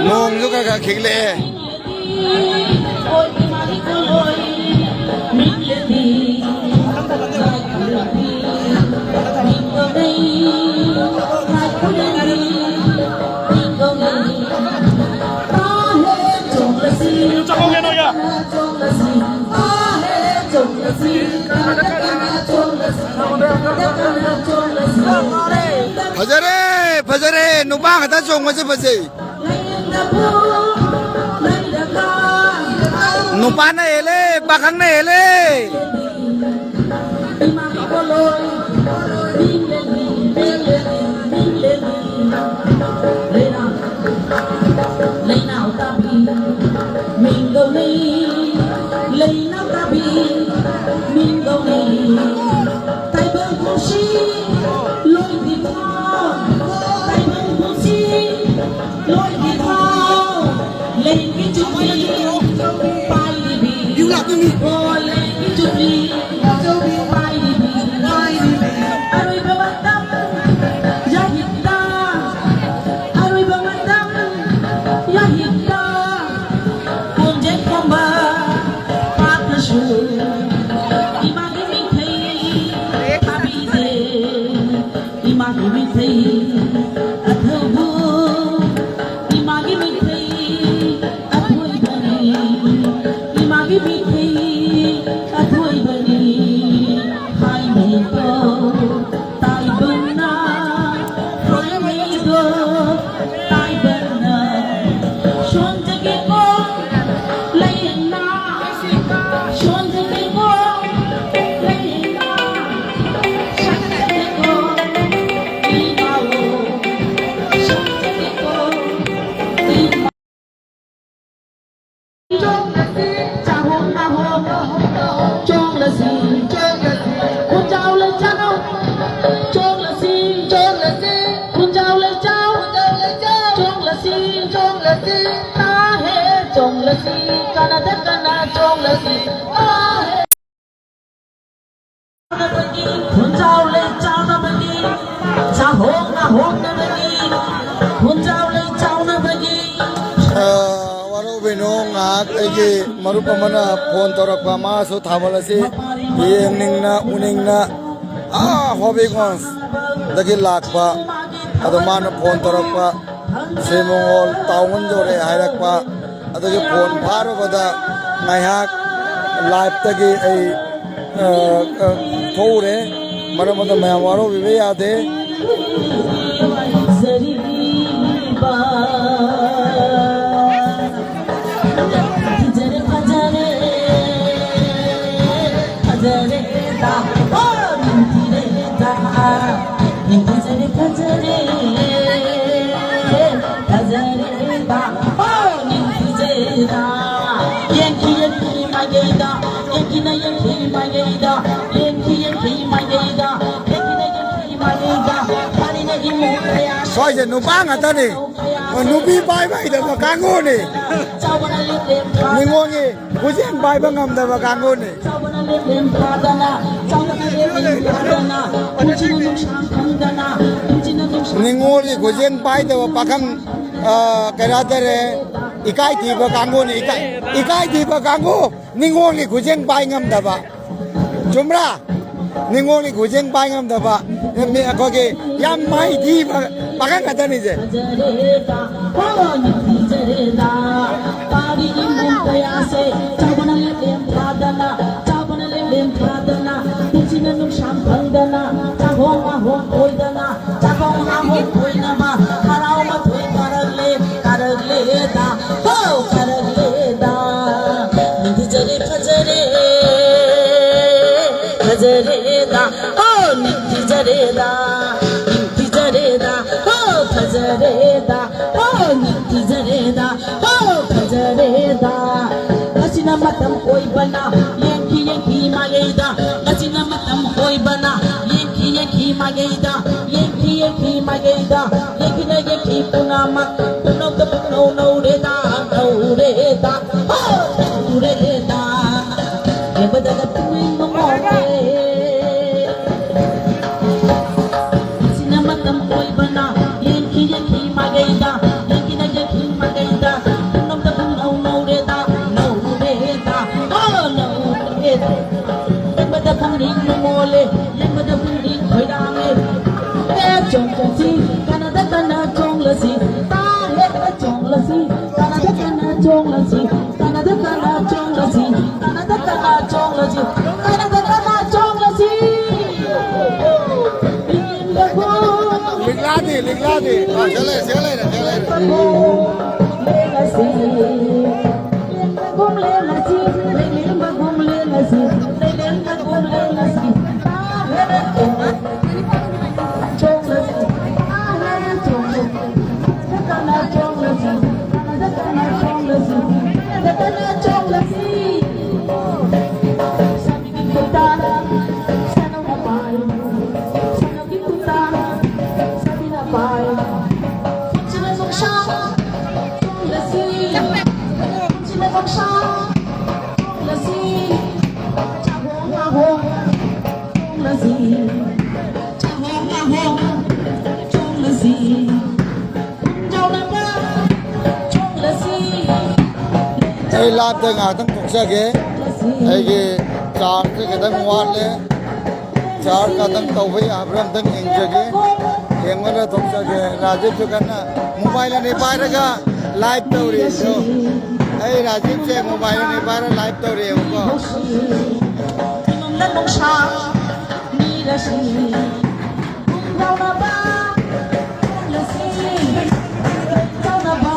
ꯅꯣꯡꯁꯨ ꯈꯔ ꯈꯔ ꯈꯤꯛꯂꯛꯑꯦ꯫ ꯐꯖꯔꯦ, ꯐꯖꯔꯦ, ꯅꯨꯄꯥ ꯈꯛꯇ ꯆꯣꯡꯕꯁꯦ ꯐꯖꯩ꯫ ꯅꯨꯄꯥꯅ ꯍꯦꯜꯂꯦ, ꯄꯥꯈꯪꯅ ꯍꯦꯜꯂꯦ꯫ ꯇꯥꯏꯕꯪ ꯄꯨꯟꯁꯤ ꯂꯣꯏꯗ꯭ꯔꯤꯐꯥꯎ, ꯇꯥꯏꯕꯪ ꯄꯨꯟꯁꯤ ꯂꯣꯏꯗ꯭ꯔꯤꯐꯥꯎ, ꯂꯩꯒꯤ ꯆꯨꯞꯂꯤ ꯄꯥꯏꯔꯤꯕꯤ꯫ ꯌꯨ ꯂꯥꯛꯇꯣꯏꯅꯤ꯫ ꯑꯣ, ꯂꯩꯒꯤ ꯆꯨꯞꯂꯤ ꯄꯥꯏꯔꯤꯕꯤ꯫ ꯑꯔꯣꯏꯕ ꯃꯇꯝ ꯌꯥꯍꯤꯞꯇ ꯆꯣꯡꯂꯁꯤ, ꯀꯥꯟꯅꯗ ꯀꯟꯅ ꯆꯣꯡꯂꯁꯤ, ꯆꯥꯎꯅꯕꯒꯤ, ꯈꯨꯟꯖꯥꯎ ꯂꯩ ꯆꯥꯎꯅꯕꯒꯤ, ꯆꯥꯍꯣꯡ ꯉꯥꯍꯣꯡꯅꯕꯒꯤ, ꯈꯨꯟꯖꯥꯎ ꯂꯩ ꯆꯥꯎꯅꯕꯒꯤ꯫ ꯑ, ꯋꯥꯔꯧꯕꯤꯅꯨ, ꯉꯥꯏꯍꯥꯛ ꯑꯩꯒꯤ ꯃꯔꯨꯞ ꯑꯃꯅ ꯐꯣꯟ ꯇꯧꯔꯛꯄ, ꯃꯥꯁꯨ ꯊꯥꯕꯜ ꯑꯁꯤ ꯌꯦꯡꯅꯤꯡꯅ ꯎꯅꯤꯡꯅ, ꯑꯥ, ꯍꯣꯕꯤꯒꯣꯟꯁꯗꯒꯤ ꯂꯥꯛꯄ, ꯑꯗꯣ ꯃꯥꯅ ꯐꯣꯟ ꯇꯧꯔꯛꯄ, ꯁꯤꯃꯣꯜ ꯇꯥꯎꯟ ꯌꯧꯔꯦ ꯍꯥꯏꯔꯛꯄ, ꯑꯗꯨꯒꯤ ꯐꯣꯟ ꯐꯥꯔꯨꯕꯗ ꯉꯥꯏꯍꯥꯛ ꯂꯥꯏꯞꯇꯒꯤ ꯑꯩ, ꯑ, ꯑ, ꯊꯣꯛꯎꯔꯦ꯫ ꯃꯔꯝ ꯑꯗꯨꯅ ꯃꯌꯥꯝ ꯋꯥꯔꯧꯕꯤꯕ ꯌꯥꯗꯦ꯫ ꯁ꯭ꯋꯥꯏꯁꯦ ꯅꯨꯄꯥ ꯉꯥꯛꯇꯅꯤ꯫ ꯅꯨꯄꯤ ꯄꯥꯏꯕ ꯍꯩꯇꯕ ꯀꯥꯡꯕꯨꯅꯤ꯫ ꯅꯤꯉꯣꯜꯒꯤ ꯈꯨꯖꯦꯡ ꯄꯥꯏꯕ ꯉꯝꯗꯕ ꯀꯥꯡꯕꯨꯅꯤ꯫ ꯅꯤꯉꯣꯜꯒꯤ ꯈꯨꯖꯦꯡ ꯄꯥꯏꯗꯕ ꯄꯥꯈꯪ, ꯑ, ꯀꯩꯅꯣ ꯍꯥꯏꯇꯥꯔꯦ, ꯏꯀꯥꯏ ꯊꯤꯕ ꯀꯥꯡꯕꯨꯅꯤ꯫ ꯏꯀꯥꯏ, ꯏꯀꯥꯏ ꯊꯤꯕ ꯀꯥꯡꯕꯨ, ꯅꯤꯉꯣꯜꯒꯤ ꯈꯨꯖꯦꯡ ꯄꯥꯏ ꯉꯝꯗꯕ꯫ ꯆꯨꯝꯕ꯭ꯔꯥ? ꯅꯤꯉꯣꯜꯒꯤ ꯈꯨꯖꯦꯡ ꯄꯥꯏ ꯉꯝꯗꯕ ꯃꯤ ꯑꯩꯈꯣꯏꯒꯤ ꯌꯥꯝ ꯃꯥꯏꯊꯤꯕ ꯄꯥꯈꯪ ꯉꯥꯛꯇꯅꯤꯁꯦ꯫ ꯆꯥꯛꯍꯣꯡ ꯉꯥꯍꯣꯡ ꯑꯣꯏꯗꯅ, ꯆꯥꯛꯍꯣꯡ ꯉꯥꯍꯣꯡ ꯑꯣꯏꯅꯕ ꯍꯔꯥꯎ ꯃꯊꯣꯏ ꯀꯥꯔꯛꯂꯦ, ꯀꯥꯔꯛꯂꯦꯗ, ꯍꯣ, ꯀꯥꯔꯛꯂꯦꯗ꯫ ꯅꯤꯡꯊꯤꯖꯔꯦ, ꯐꯖꯔꯦ, ꯐꯖꯔꯦꯗ, ꯍꯣ, ꯅꯤꯡꯊꯤꯖꯔꯦꯗ, ꯅꯤꯡꯊꯤꯖꯔꯦꯗ, ꯍꯣ, ꯐꯖꯔꯦꯗ, ꯍꯣ, ꯅꯤꯡꯊꯤꯖꯔꯦꯗ꯫ ꯍꯣ, ꯐꯖꯔꯦꯗ꯫ ꯉꯁꯤꯅ ꯃꯇꯝ ꯑꯣꯏꯕꯅ ꯌꯦꯡꯈꯤ ꯌꯦꯡꯈꯤ ꯃꯥꯏꯀꯩꯗ꯫ ꯉꯁꯤꯅ ꯃꯇꯝ ꯑꯣꯏꯕꯅ ꯌꯦꯡꯈꯤ ꯌꯦꯡꯈꯤ ꯃꯥꯏꯀꯩꯗ꯫ ꯌꯦꯡꯈꯤ ꯌꯦꯡꯈꯤ ꯃꯥꯏꯀꯩꯗ꯫ ꯌꯦꯡꯈꯤꯅ ꯌꯦꯡꯈꯤ ꯄꯨꯝꯅꯃꯛ꯫ ꯄꯨꯝꯅꯧꯗ ꯄꯨꯝꯅꯧ ꯀꯟꯅ ꯆꯣꯡꯂꯁꯤ, ꯇꯥ ꯍꯦꯟꯅ ꯆꯣꯡꯂꯁꯤ, ꯀꯥꯟꯅꯗ ꯀꯟꯅ ꯆꯣꯡꯂꯁꯤ, ꯀꯥꯟꯅꯗ ꯀꯟꯅ ꯆꯣꯡꯂꯁꯤ, ꯀꯥꯟꯅꯗ ꯀꯟꯅ ꯆꯣꯡꯂꯁꯤ, ꯀꯥꯟꯅꯗ ꯀꯟꯅ ꯆꯣꯡꯂꯁꯤ꯫ ꯂꯤꯛꯂꯥꯗꯤ, ꯂꯤꯛꯂꯥꯗꯤ꯫ ꯑꯥ, ꯁꯤꯗ ꯂꯩꯔꯦ, ꯁꯤꯗ ꯂꯩꯔꯦ, ꯁꯤꯗ ꯂꯩꯔꯦ꯫ ꯂꯦꯡꯂꯁꯤ꯫ ꯂꯦꯡꯕꯒꯨꯝ ꯂꯦꯡꯂꯁꯤ, ꯂꯩꯂꯦꯡꯕꯒꯨꯝ ꯂꯦꯡꯂꯁꯤ, ꯂꯩꯂꯦꯡꯕꯒꯨꯝ ꯂꯦꯡꯂꯁꯤ꯫ ꯆꯣꯡꯂꯁꯤ, ꯆꯣꯡꯂꯁꯤ, ꯆꯣꯡꯂꯁꯤ, ꯆꯣꯡꯂꯁꯤ꯫ ꯁꯥꯕꯤꯒꯤ ꯈꯨꯠꯇ, ꯁꯥꯅꯧꯅ ꯄꯥꯏ, ꯁꯥꯅꯧꯒꯤ ꯈꯨꯠꯇ, ꯁꯥꯕꯤꯅ ꯄꯥꯏ꯫ ꯄꯨꯟꯁꯤꯅ ꯅꯨꯡꯁꯥ, ꯆꯣꯡꯂꯁꯤ, ꯄꯨꯟꯁꯤꯅ ꯅꯨꯡꯁꯥ, ꯆꯣꯡꯂꯁꯤ, ꯆꯥꯍꯣꯡ ꯉꯥꯍꯣꯡ, ꯆꯣꯡꯂꯁꯤ, ꯆꯥꯍꯣꯡ ꯉꯥꯍꯣꯡ, ꯆꯣꯡꯂꯁꯤ, ꯄꯨꯡ ꯌꯧꯔꯕ, ꯆꯣꯡꯂꯁꯤ꯫ ꯑꯩ ꯂꯥꯏꯞꯇ ꯉꯥꯏꯍꯥꯛꯇꯪ ꯊꯣꯛꯆꯒꯦ꯫ ꯑꯩꯒꯤ ꯆꯥꯔꯖꯁꯦ ꯈꯤꯇꯪ ꯋꯥꯠꯂꯦ꯫ ꯆꯥꯔꯖ ꯉꯥꯛꯇꯪ ꯇꯧꯕ ꯌꯥꯕ꯭ꯔꯥ ꯑꯝꯇꯪ ꯌꯦꯡꯖꯒꯦ꯫ ꯌꯦꯡꯉꯒ ꯊꯣꯛꯆꯒꯦ꯫ ꯔꯥꯖꯤꯞꯁꯨ ꯀꯟꯅ ꯃꯣꯕꯥꯏꯜ ꯑꯅꯤ ꯄꯥꯏꯔꯒ ꯂꯥꯏꯚ ꯇꯧꯔꯤ꯫ ꯑꯗꯣ ꯑꯩ ꯔꯥꯖꯤꯞꯁꯦ ꯃꯣꯕꯥꯏꯜ ꯑꯅꯤ ꯄꯥꯏꯔꯒ ꯂꯥꯏꯚ ꯇꯧꯔꯤꯑꯕꯀꯣ꯫ ꯏꯃꯝꯅ ꯅꯨꯡꯁꯥ ꯅꯤꯔꯁꯤ, ꯄꯨꯡ ꯌꯧꯔꯕ, ꯆꯣꯡꯂꯁꯤ, ꯌꯧꯔꯕ,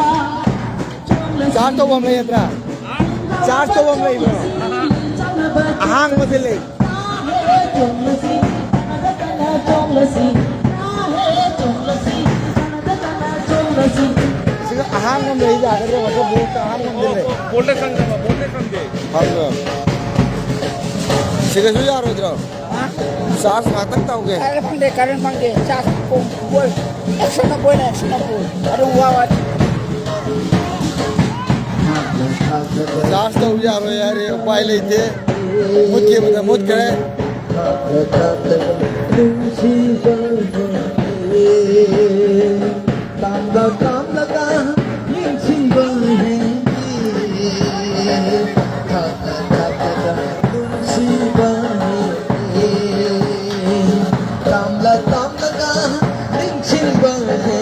ꯆꯣꯡꯂꯁꯤ꯫ ꯆꯥꯔꯖ ꯇꯧꯐꯝ ꯂꯩꯒꯗ꯭ꯔꯥ? ꯆꯥꯔꯖ ꯇꯧꯐꯝ ꯂꯩꯕ꯭ꯔꯣ? ꯑꯍꯥꯡꯕꯗꯤ ꯂꯩ꯫ ꯁꯤꯒ ꯑꯍꯥꯡꯕ ꯑꯃ ꯂꯩ ꯌꯥꯒꯗ꯭ꯔꯣ? ꯃꯊꯛ ꯕꯣꯛꯁꯇ ꯑꯍꯥꯡꯕ ꯑꯃꯗꯤ ꯂꯩ꯫ ꯕꯣꯜꯗ ꯆꯪꯗꯕ, ꯕꯣꯜꯗ ꯆꯪꯗꯦ꯫ ꯐꯪꯗ꯭ꯔꯣ? ꯁꯤꯒꯁꯨ ꯌꯥꯔꯣꯏꯗ꯭ꯔꯣ? ꯆꯥꯔꯖ ꯉꯥꯛꯇꯪ ꯇꯧꯒꯦ꯫ ꯀꯔꯦꯟ ꯐꯪꯗꯦ, ꯀꯔꯦꯟ ꯐꯪꯗꯦ꯫ ꯆꯥꯔꯖ ꯄꯨꯡ ꯕꯣꯜ ꯑꯦꯛꯁꯟ ꯑꯃ ꯕꯣꯜ ꯑꯦꯛꯁꯟ ꯑꯃ ꯕꯣꯜ꯫ ꯑꯗꯨꯝ ꯋꯥ ꯋꯥ꯫ ꯆꯥꯔꯖ ꯇꯧ ꯌꯥꯔꯣꯏ ꯍꯥꯏꯔꯦ, ꯎꯄꯥꯏ ꯂꯩꯇꯦ꯫ ꯃꯨꯠꯈꯤꯕꯗ ꯃꯨꯠꯈ꯭ꯔꯦ꯫ ꯅꯨꯡꯁꯤꯕ ꯇꯥꯝꯂ ꯇꯥꯝꯂꯒ ꯌꯦꯡꯁꯤꯟꯕ ꯍꯦꯟꯕꯤ꯫ ꯊꯥꯞꯅ ꯊꯥꯞꯅ ꯅꯨꯡꯁꯤꯕ ꯍꯦꯟꯕꯤ꯫ ꯇꯥꯝꯂ ꯇꯥꯝꯂꯒ ꯌꯦꯡꯁꯤꯟꯕ ꯍꯦꯟꯕꯤ꯫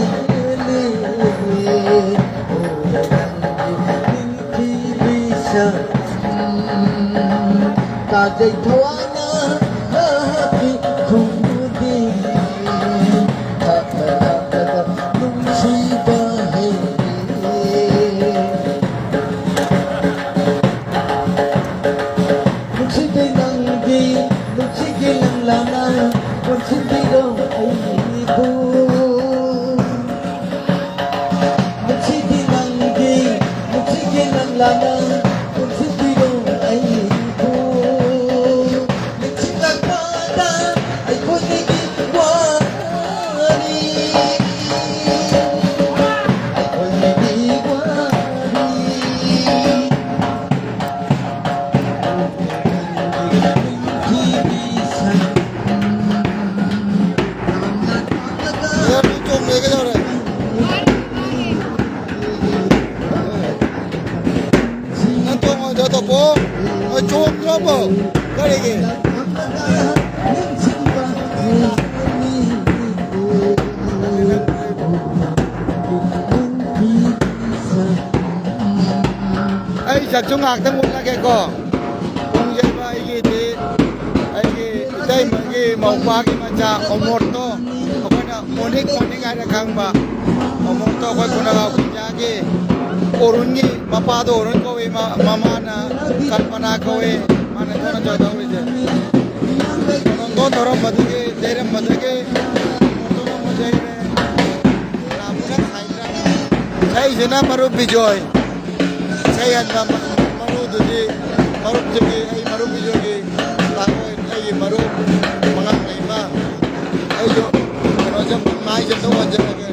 ꯌꯩꯊꯋꯥꯅ ꯅꯍꯥꯛꯀꯤ ꯈꯣꯡꯎꯞꯇꯤ ꯊꯥꯞꯅ ꯊꯥꯞꯅ ꯅꯨꯡꯁꯤꯕ ꯍꯩꯔꯦ꯫ ꯅꯨꯡꯁꯤꯕꯤ ꯅꯪꯗꯤ ꯅꯨꯡꯁꯤꯒꯤ ꯂꯪꯂꯥꯅ ꯄꯨꯟꯁꯤꯟꯕꯤꯔꯣ ꯑꯩꯕꯨ꯫ ꯅꯨꯡꯁꯤꯕꯤ ꯅꯪꯗꯤ ꯅꯨꯡꯁꯤꯒꯤ ꯂꯪꯂꯥꯅ ꯄꯨꯟꯁꯤꯟꯕꯤꯔꯣ ꯑꯩꯕꯨ꯫ ꯅꯤꯡꯁꯤꯡꯂꯛꯄꯗ ꯑꯩꯈꯣꯏꯒꯤ ꯋꯥꯔꯤ, ꯑꯩꯈꯣꯏꯒꯤ ꯋꯥꯔꯤ꯫ ꯅꯪ ꯇꯣꯡꯉꯣꯏꯗ꯭ꯔꯣ, ꯇꯣꯄꯣ? ꯅꯣꯏ ꯆꯣꯡꯗ꯭ꯔꯕꯣ? ꯀꯔꯤꯒꯤ? ꯑꯩ ꯁꯛꯁꯨ ꯉꯥꯏꯍꯥꯛꯇꯪ ꯎꯠꯂꯒꯦꯀꯣ꯫ ꯄꯨꯡ ꯌꯩꯕ ꯑꯩꯒꯤꯗꯤ, ꯑꯩꯒꯤ ꯏꯇꯩꯃꯒꯤ ꯃꯧꯄꯥꯒꯤ ꯃꯆꯥ ꯑꯣꯃꯣꯔꯇꯣ, ꯑꯩꯈꯣꯏꯅ ꯃꯣꯅꯤꯛ ꯃꯣꯅꯤꯛ ꯍꯥꯏꯅ ꯈꯪꯕ꯫ ꯑꯣꯃꯣꯔꯇꯣ ꯑꯩꯈꯣꯏ ꯈꯨꯅꯒꯥꯎ ꯈꯨꯟꯖꯥꯒꯤ ꯑꯣꯔꯨꯟꯒꯤ ꯃꯄꯥꯗꯣ ꯑꯣꯔꯨꯟ ꯀꯧꯏ, ꯃ-, ꯃꯃꯥꯅ ꯀꯜꯄꯅꯥ ꯀꯧꯏ꯫ ꯃꯥꯅ ꯊꯣꯛꯅ ꯆꯣꯏꯊꯧꯔꯤꯁꯦ꯫ ꯀꯣꯂꯣꯟꯗꯣꯟ ꯊꯧꯔꯝꯕꯗꯒꯤ, ꯌꯩꯔꯝꯕꯗꯒꯤ ꯑꯣꯃꯣꯔꯇꯣꯅ ꯑꯃꯨꯛ ꯌꯩꯔꯦ꯫ ꯔꯥꯃꯨꯅ ꯈꯥꯏꯗ꯭ꯔꯥ? ꯑꯩꯁꯤꯅ ꯃꯔꯨꯞ ꯕꯤꯖꯣꯏ꯫ ꯏꯁꯩ ꯍꯟꯕ ꯃ-, ꯃꯔꯨꯗꯨꯗꯤ, ꯃꯔꯨꯞꯇꯨꯒꯤ, ꯑꯩ ꯃꯔꯨꯞ ꯕꯤꯖꯣꯏꯒꯤ ꯇꯥꯡꯈꯣꯏ, ꯑꯩꯒꯤ ꯃꯔꯨꯞ ꯃꯉꯥꯡ ꯂꯩꯃ꯫ ꯑꯩꯁꯨ ꯀꯩꯅꯣꯁꯦ, ꯃꯥꯏꯁꯦ ꯑꯝꯇ ꯑꯣꯟꯁꯤꯜꯂꯒꯦ꯫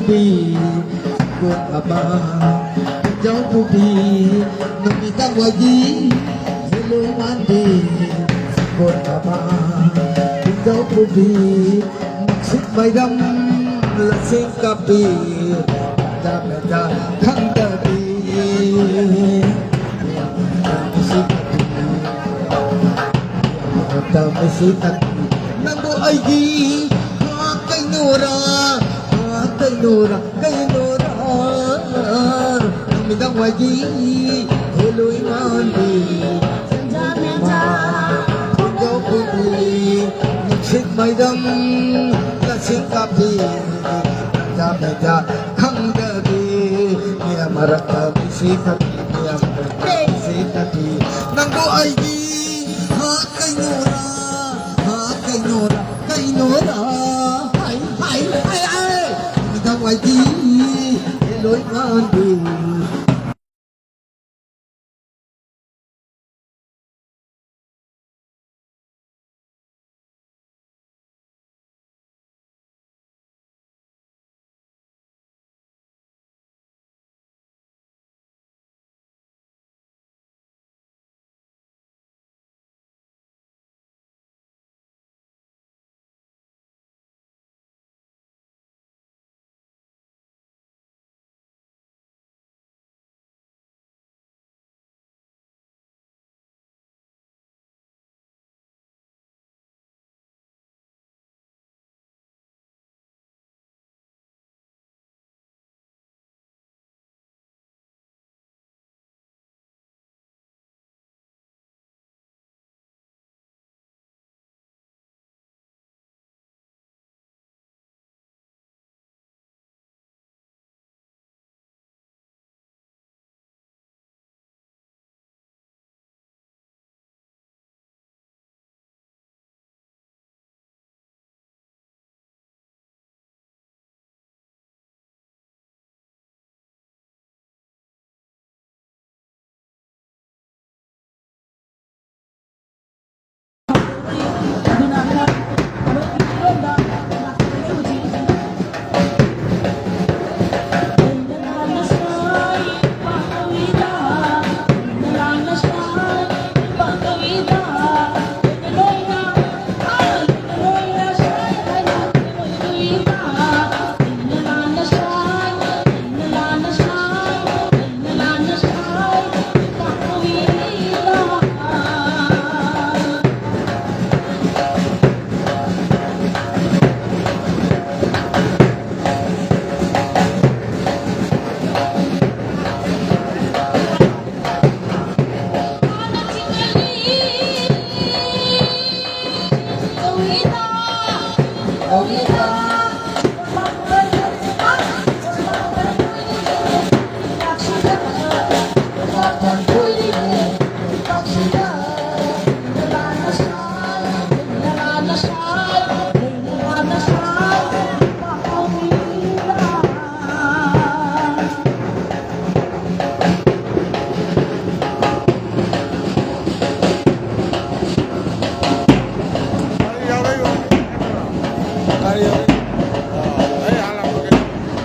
ꯁꯪꯒꯣꯜ ꯑꯃ, ꯏꯟꯖꯥꯎ ꯄꯨꯕꯤ, ꯅꯨꯃꯤꯗꯥꯡ ꯋꯥꯏꯒꯤ ꯍꯦꯂꯣꯏ ꯃꯥꯟꯕꯤ, ꯁꯪꯒꯣꯜ ꯑꯃ, ꯏꯟꯖꯥꯎ ꯄꯨꯕꯤ, ꯅꯨꯡꯁꯤꯠ ꯃꯥꯏꯔꯝ ꯂꯁꯤꯡ ꯀꯥꯞꯄꯤ, ꯇꯥꯟꯖꯥ ꯃꯦꯟꯖꯥ ꯈꯪꯗꯕꯤ꯫ ꯅꯪꯕꯨ ꯑꯩꯒꯤ, ꯍꯥ, ꯀꯩꯅꯣꯔꯥ, ꯍꯥ, ꯀꯩꯅꯣꯔꯥ, ꯀꯩꯅꯣꯔꯥ, ꯅꯨꯃꯤꯗꯥꯡ ꯋꯥꯏꯒꯤ ꯍꯦꯂꯣꯏ ꯃꯥꯟꯕꯤ, ꯁꯦꯟꯖꯥ ꯃꯦꯟꯖꯥ ꯈꯣꯡꯖꯥꯎ ꯄꯨꯕꯤ, ꯅꯨꯡꯁꯤꯠ ꯃꯥꯏꯔꯝ ꯂꯁꯤꯡ ꯀꯥꯞꯄꯤ, ꯁꯦꯟꯖꯥ ꯃꯦꯟꯖꯥ ꯈꯪꯗꯕꯤ, ꯃꯤꯌꯥꯝ ꯃꯔꯛꯇ ꯃꯤꯁꯤ ꯈꯪꯕꯤ, ꯃꯤꯌꯥꯝ ꯃꯔꯛꯇ ꯃꯤꯁꯤ ꯈꯪꯕꯤ, ꯅꯪꯕꯨ ꯑꯩꯒꯤ, ꯍꯥ, ꯀꯩꯅꯣꯔꯥ, ꯍꯥ, ꯀꯩꯅꯣꯔꯥ, ꯀꯩꯅꯣꯔꯥ, ꯍꯥꯏ, ꯍꯥꯏ, ꯍꯥꯏ, ꯍꯥꯏ꯫ ꯅꯨꯃꯤꯗꯥꯡ ꯋꯥꯏꯒꯤ ꯍꯦꯂꯣꯏ ꯃꯥꯟꯕꯤ꯫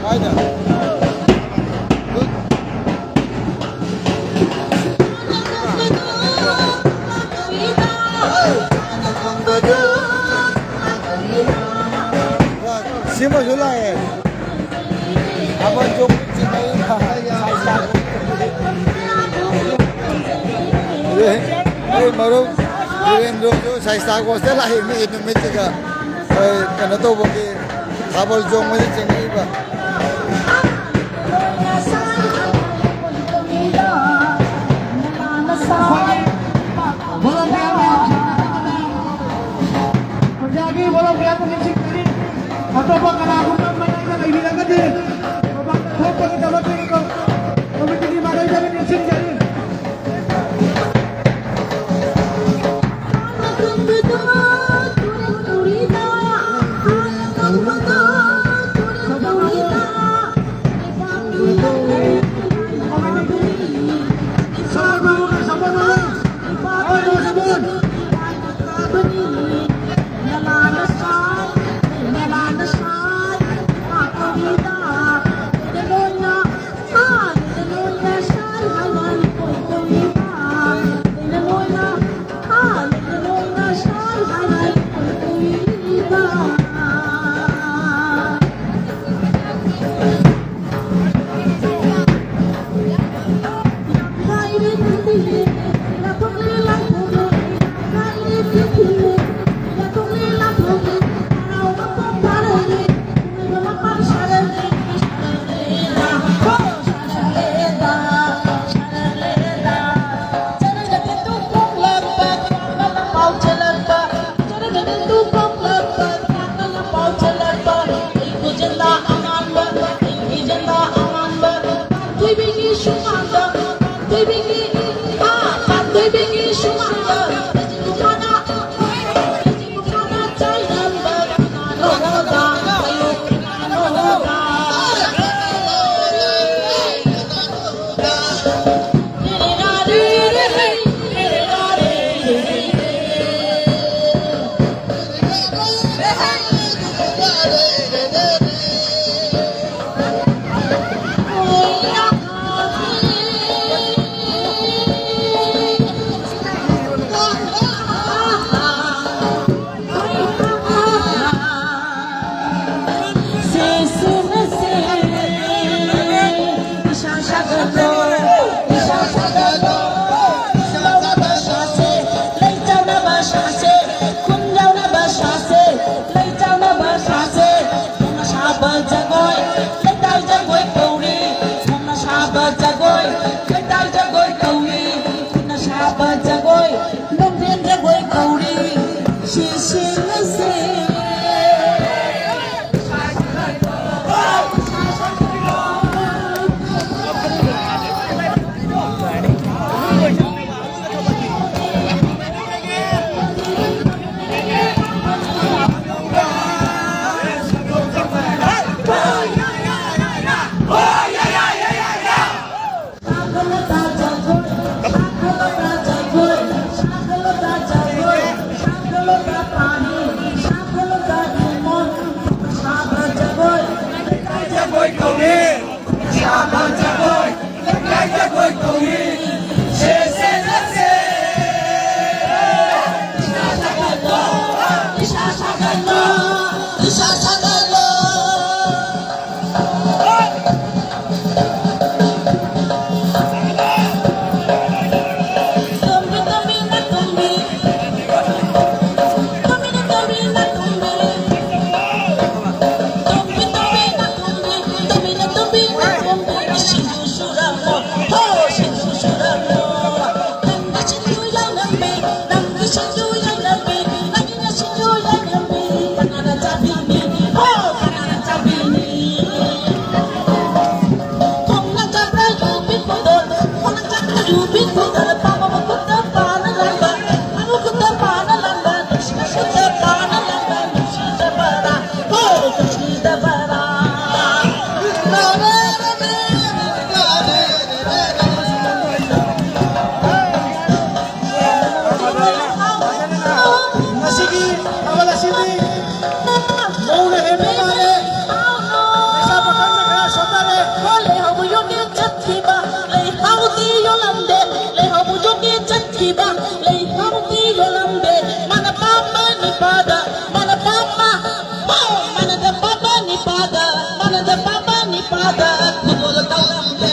ꯀꯥꯏꯗ? ꯁꯤꯃꯁꯨ ꯂꯥꯛꯑꯦ꯫ ꯊꯥꯕꯜ ꯆꯣꯡꯕ ꯆꯤꯡꯅꯩ꯫ ꯑꯩ ꯃꯔꯨꯞ ꯕꯤꯔꯦꯟꯗ꯭ꯔꯁꯨ ꯁꯥꯏꯁꯇꯥꯒꯣꯁꯇ ꯂꯥꯛꯏ ꯃꯤ ꯅꯨꯃꯤꯠꯁꯤꯗ꯫ ꯑꯩꯈꯣꯏ ꯀꯩꯅꯣ ꯇꯧꯕꯒꯤ ꯊꯥꯕꯜ ꯆꯣꯡꯕꯁꯤ ꯆꯤꯡꯅꯔꯤꯕ꯫ ꯑꯣꯖꯥꯒꯤ ꯋꯥꯔꯧꯕ ꯌꯥꯗꯅ ꯅꯤꯡꯁꯤꯡꯖꯔꯤ꯫ ꯑꯇꯣꯞꯄ ꯀꯅꯥꯒꯨꯝꯕ ꯃꯅꯥꯛꯇ ꯂꯩꯕꯤꯔꯒꯗꯤ ꯃꯄꯥꯟꯗ ꯊꯣꯛꯄꯒꯤꯗꯃꯛꯇ ꯀꯃꯤꯇꯤꯒꯤ ꯃꯥꯏꯀꯩꯗꯒꯤ ꯅꯤꯡꯁꯤꯡꯖꯔꯤ꯫ ꯉꯁꯤꯒꯤ ꯊꯥꯕꯜ ꯑꯁꯤꯗꯤ ꯃꯧꯅ ꯍꯦꯟꯕ ꯃꯥꯜꯂꯦ꯫ ꯂꯩꯁꯥ ꯄꯥꯈꯪꯅ ꯈꯔ ꯁꯣꯟꯊꯔꯦ꯫ ꯂꯩꯍꯧꯕ ꯌꯣꯝꯒꯦ ꯆꯠꯈꯤꯕ, ꯂꯩꯍꯧꯗꯤ ꯌꯣꯜꯂꯝꯗꯦ꯫ ꯂꯩꯍꯧꯕ ꯌꯣꯝꯒꯦ ꯆꯠꯈꯤꯕ, ꯂꯩꯍꯧꯗꯤ ꯌꯣꯜꯂꯝꯗꯦ꯫ ꯃꯥꯅ ꯄꯥꯝꯕ ꯅꯤꯄꯥꯗ, ꯃꯥꯅ ꯄꯥꯝꯕ, ꯍꯣ! ꯃꯥꯅꯗ ꯄꯥꯝꯕ ꯅꯤꯄꯥꯗ, ꯃꯥꯅꯗ ꯄꯥꯝꯕ ꯅꯤꯄꯥꯗ ꯈꯨꯗꯣꯜ ꯇꯧꯔꯝꯗꯦ꯫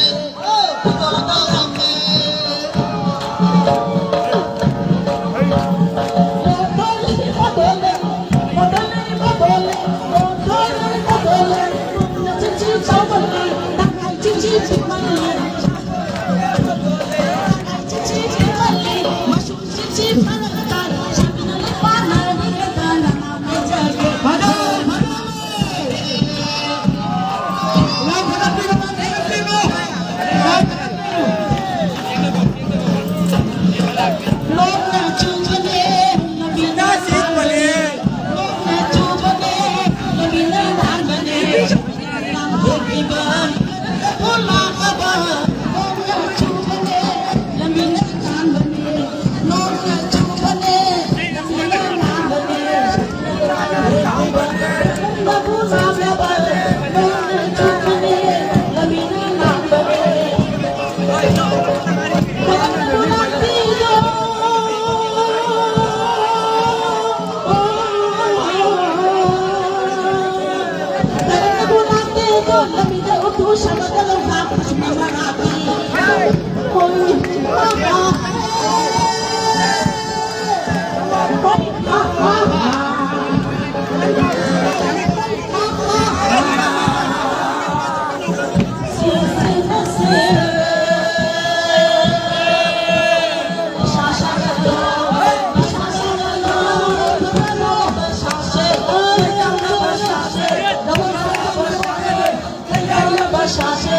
ꯁꯥꯁꯦ꯫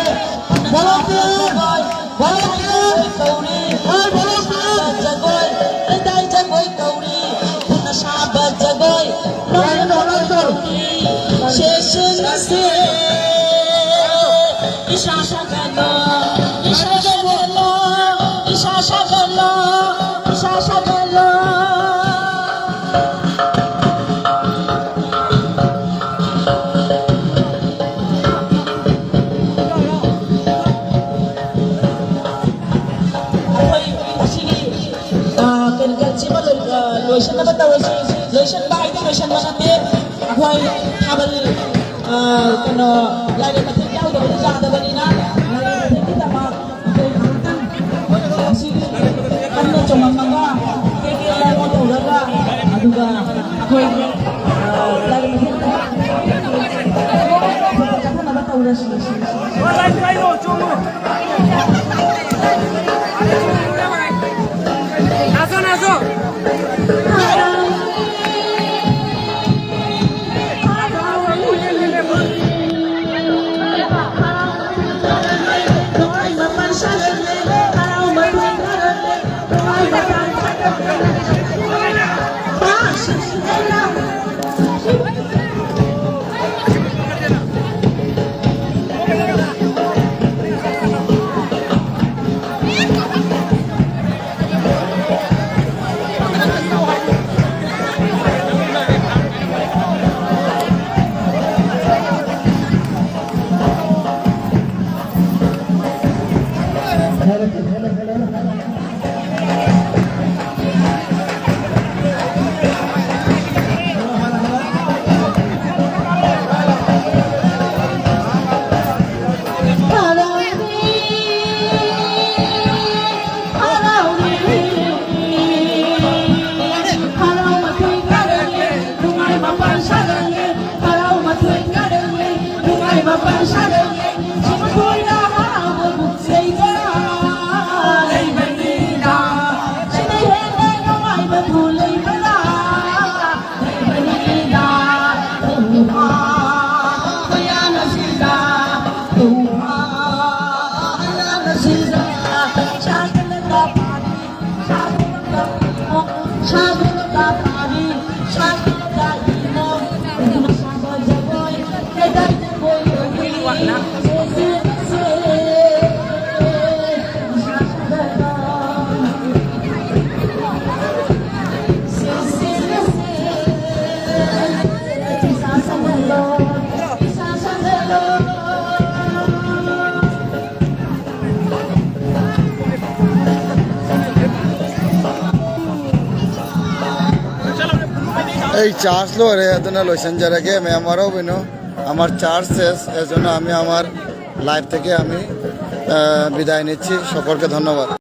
ꯄꯨꯟꯅ ꯁꯥꯕ ꯖꯒꯣꯏ꯫ ꯍꯣꯏ, ꯄꯨꯟꯅ ꯁꯥꯕ ꯖꯒꯣꯏ꯫ ꯄꯨꯟꯅ ꯁꯥꯕ ꯖꯒꯣꯏ꯫ ꯂꯣꯏꯅ ꯂꯣꯏꯅ ꯇꯧꯔꯤ꯫ ꯁꯦ ꯁꯨꯅꯁꯦ꯫ ꯏꯁꯥ ꯁꯥꯒꯠꯂꯣ꯫ ꯏꯁꯥ ꯁꯥꯒꯠꯂꯣ꯫ ꯏꯁꯥ ꯁꯥꯒꯠꯂꯣ꯫ ꯏꯁꯥ ꯁꯥꯒꯠꯂꯣ꯫ ꯑꯩꯈꯣꯏ ꯑꯁꯤꯒꯤ, ꯑ, ꯀꯩꯅꯣ, ꯀꯟꯁꯤꯃ ꯂꯣꯏ-, ꯑ, ꯂꯣꯏꯁꯤꯟꯅꯕ ꯇꯧꯔꯁꯤ꯫ ꯂꯣꯏꯁꯤꯟꯕ ꯍꯥꯏꯗꯤ ꯂꯣꯏꯁꯤꯟꯕ ꯅꯠꯇꯦ꯫ ꯑꯩꯈꯣꯏ ꯊꯥꯕꯜ, ꯑ, ꯀꯩꯅꯣ, ꯂꯥꯏꯔꯩ ꯃꯊꯦꯜ ꯌꯥꯎꯗꯕꯗꯤ ꯌꯥꯗꯕꯅꯤꯅ, ꯂꯥꯏꯔꯩ ꯃꯊꯦꯜꯒꯤꯗꯃꯛ ꯑꯩꯈꯣꯏ ꯉꯥꯏꯍꯥꯛꯇꯪ ꯑꯁꯤꯒꯤ ꯀꯟꯅ ꯆꯣꯡꯉꯝꯃꯒ ꯀꯦ ꯀꯦ ꯂꯥꯏꯔꯣ ꯇꯧꯔꯒ ꯑꯗꯨꯒ ꯑꯩꯈꯣꯏ, ꯑ, ꯂꯥꯏꯔꯩ ꯃꯊꯦꯜ ꯆꯠꯊꯅꯕ ꯇꯧꯔꯁꯤ꯫ ꯑꯩ ꯆꯥꯔꯖ ꯂꯣꯏꯔꯦ, ꯑꯗꯨꯅ ꯂꯣꯏꯁꯤꯟꯖꯔꯒꯦ꯫ ꯃꯌꯥꯝ ꯋꯥꯔꯧꯕꯤꯅꯨ, ꯑꯃꯔ ꯆꯥꯔꯖ ꯁꯦꯁ, ꯑꯦꯖꯅ ꯑꯃꯤ ꯑꯃꯔ ꯂꯥꯏꯐ ꯊꯦꯀꯦ ꯑꯃꯤ, ꯑ, ꯕꯤꯗꯥꯏ ꯅꯤꯠꯁꯤ, ꯁꯣꯀꯔꯀꯦ ꯙꯟꯌꯕꯥꯗ꯫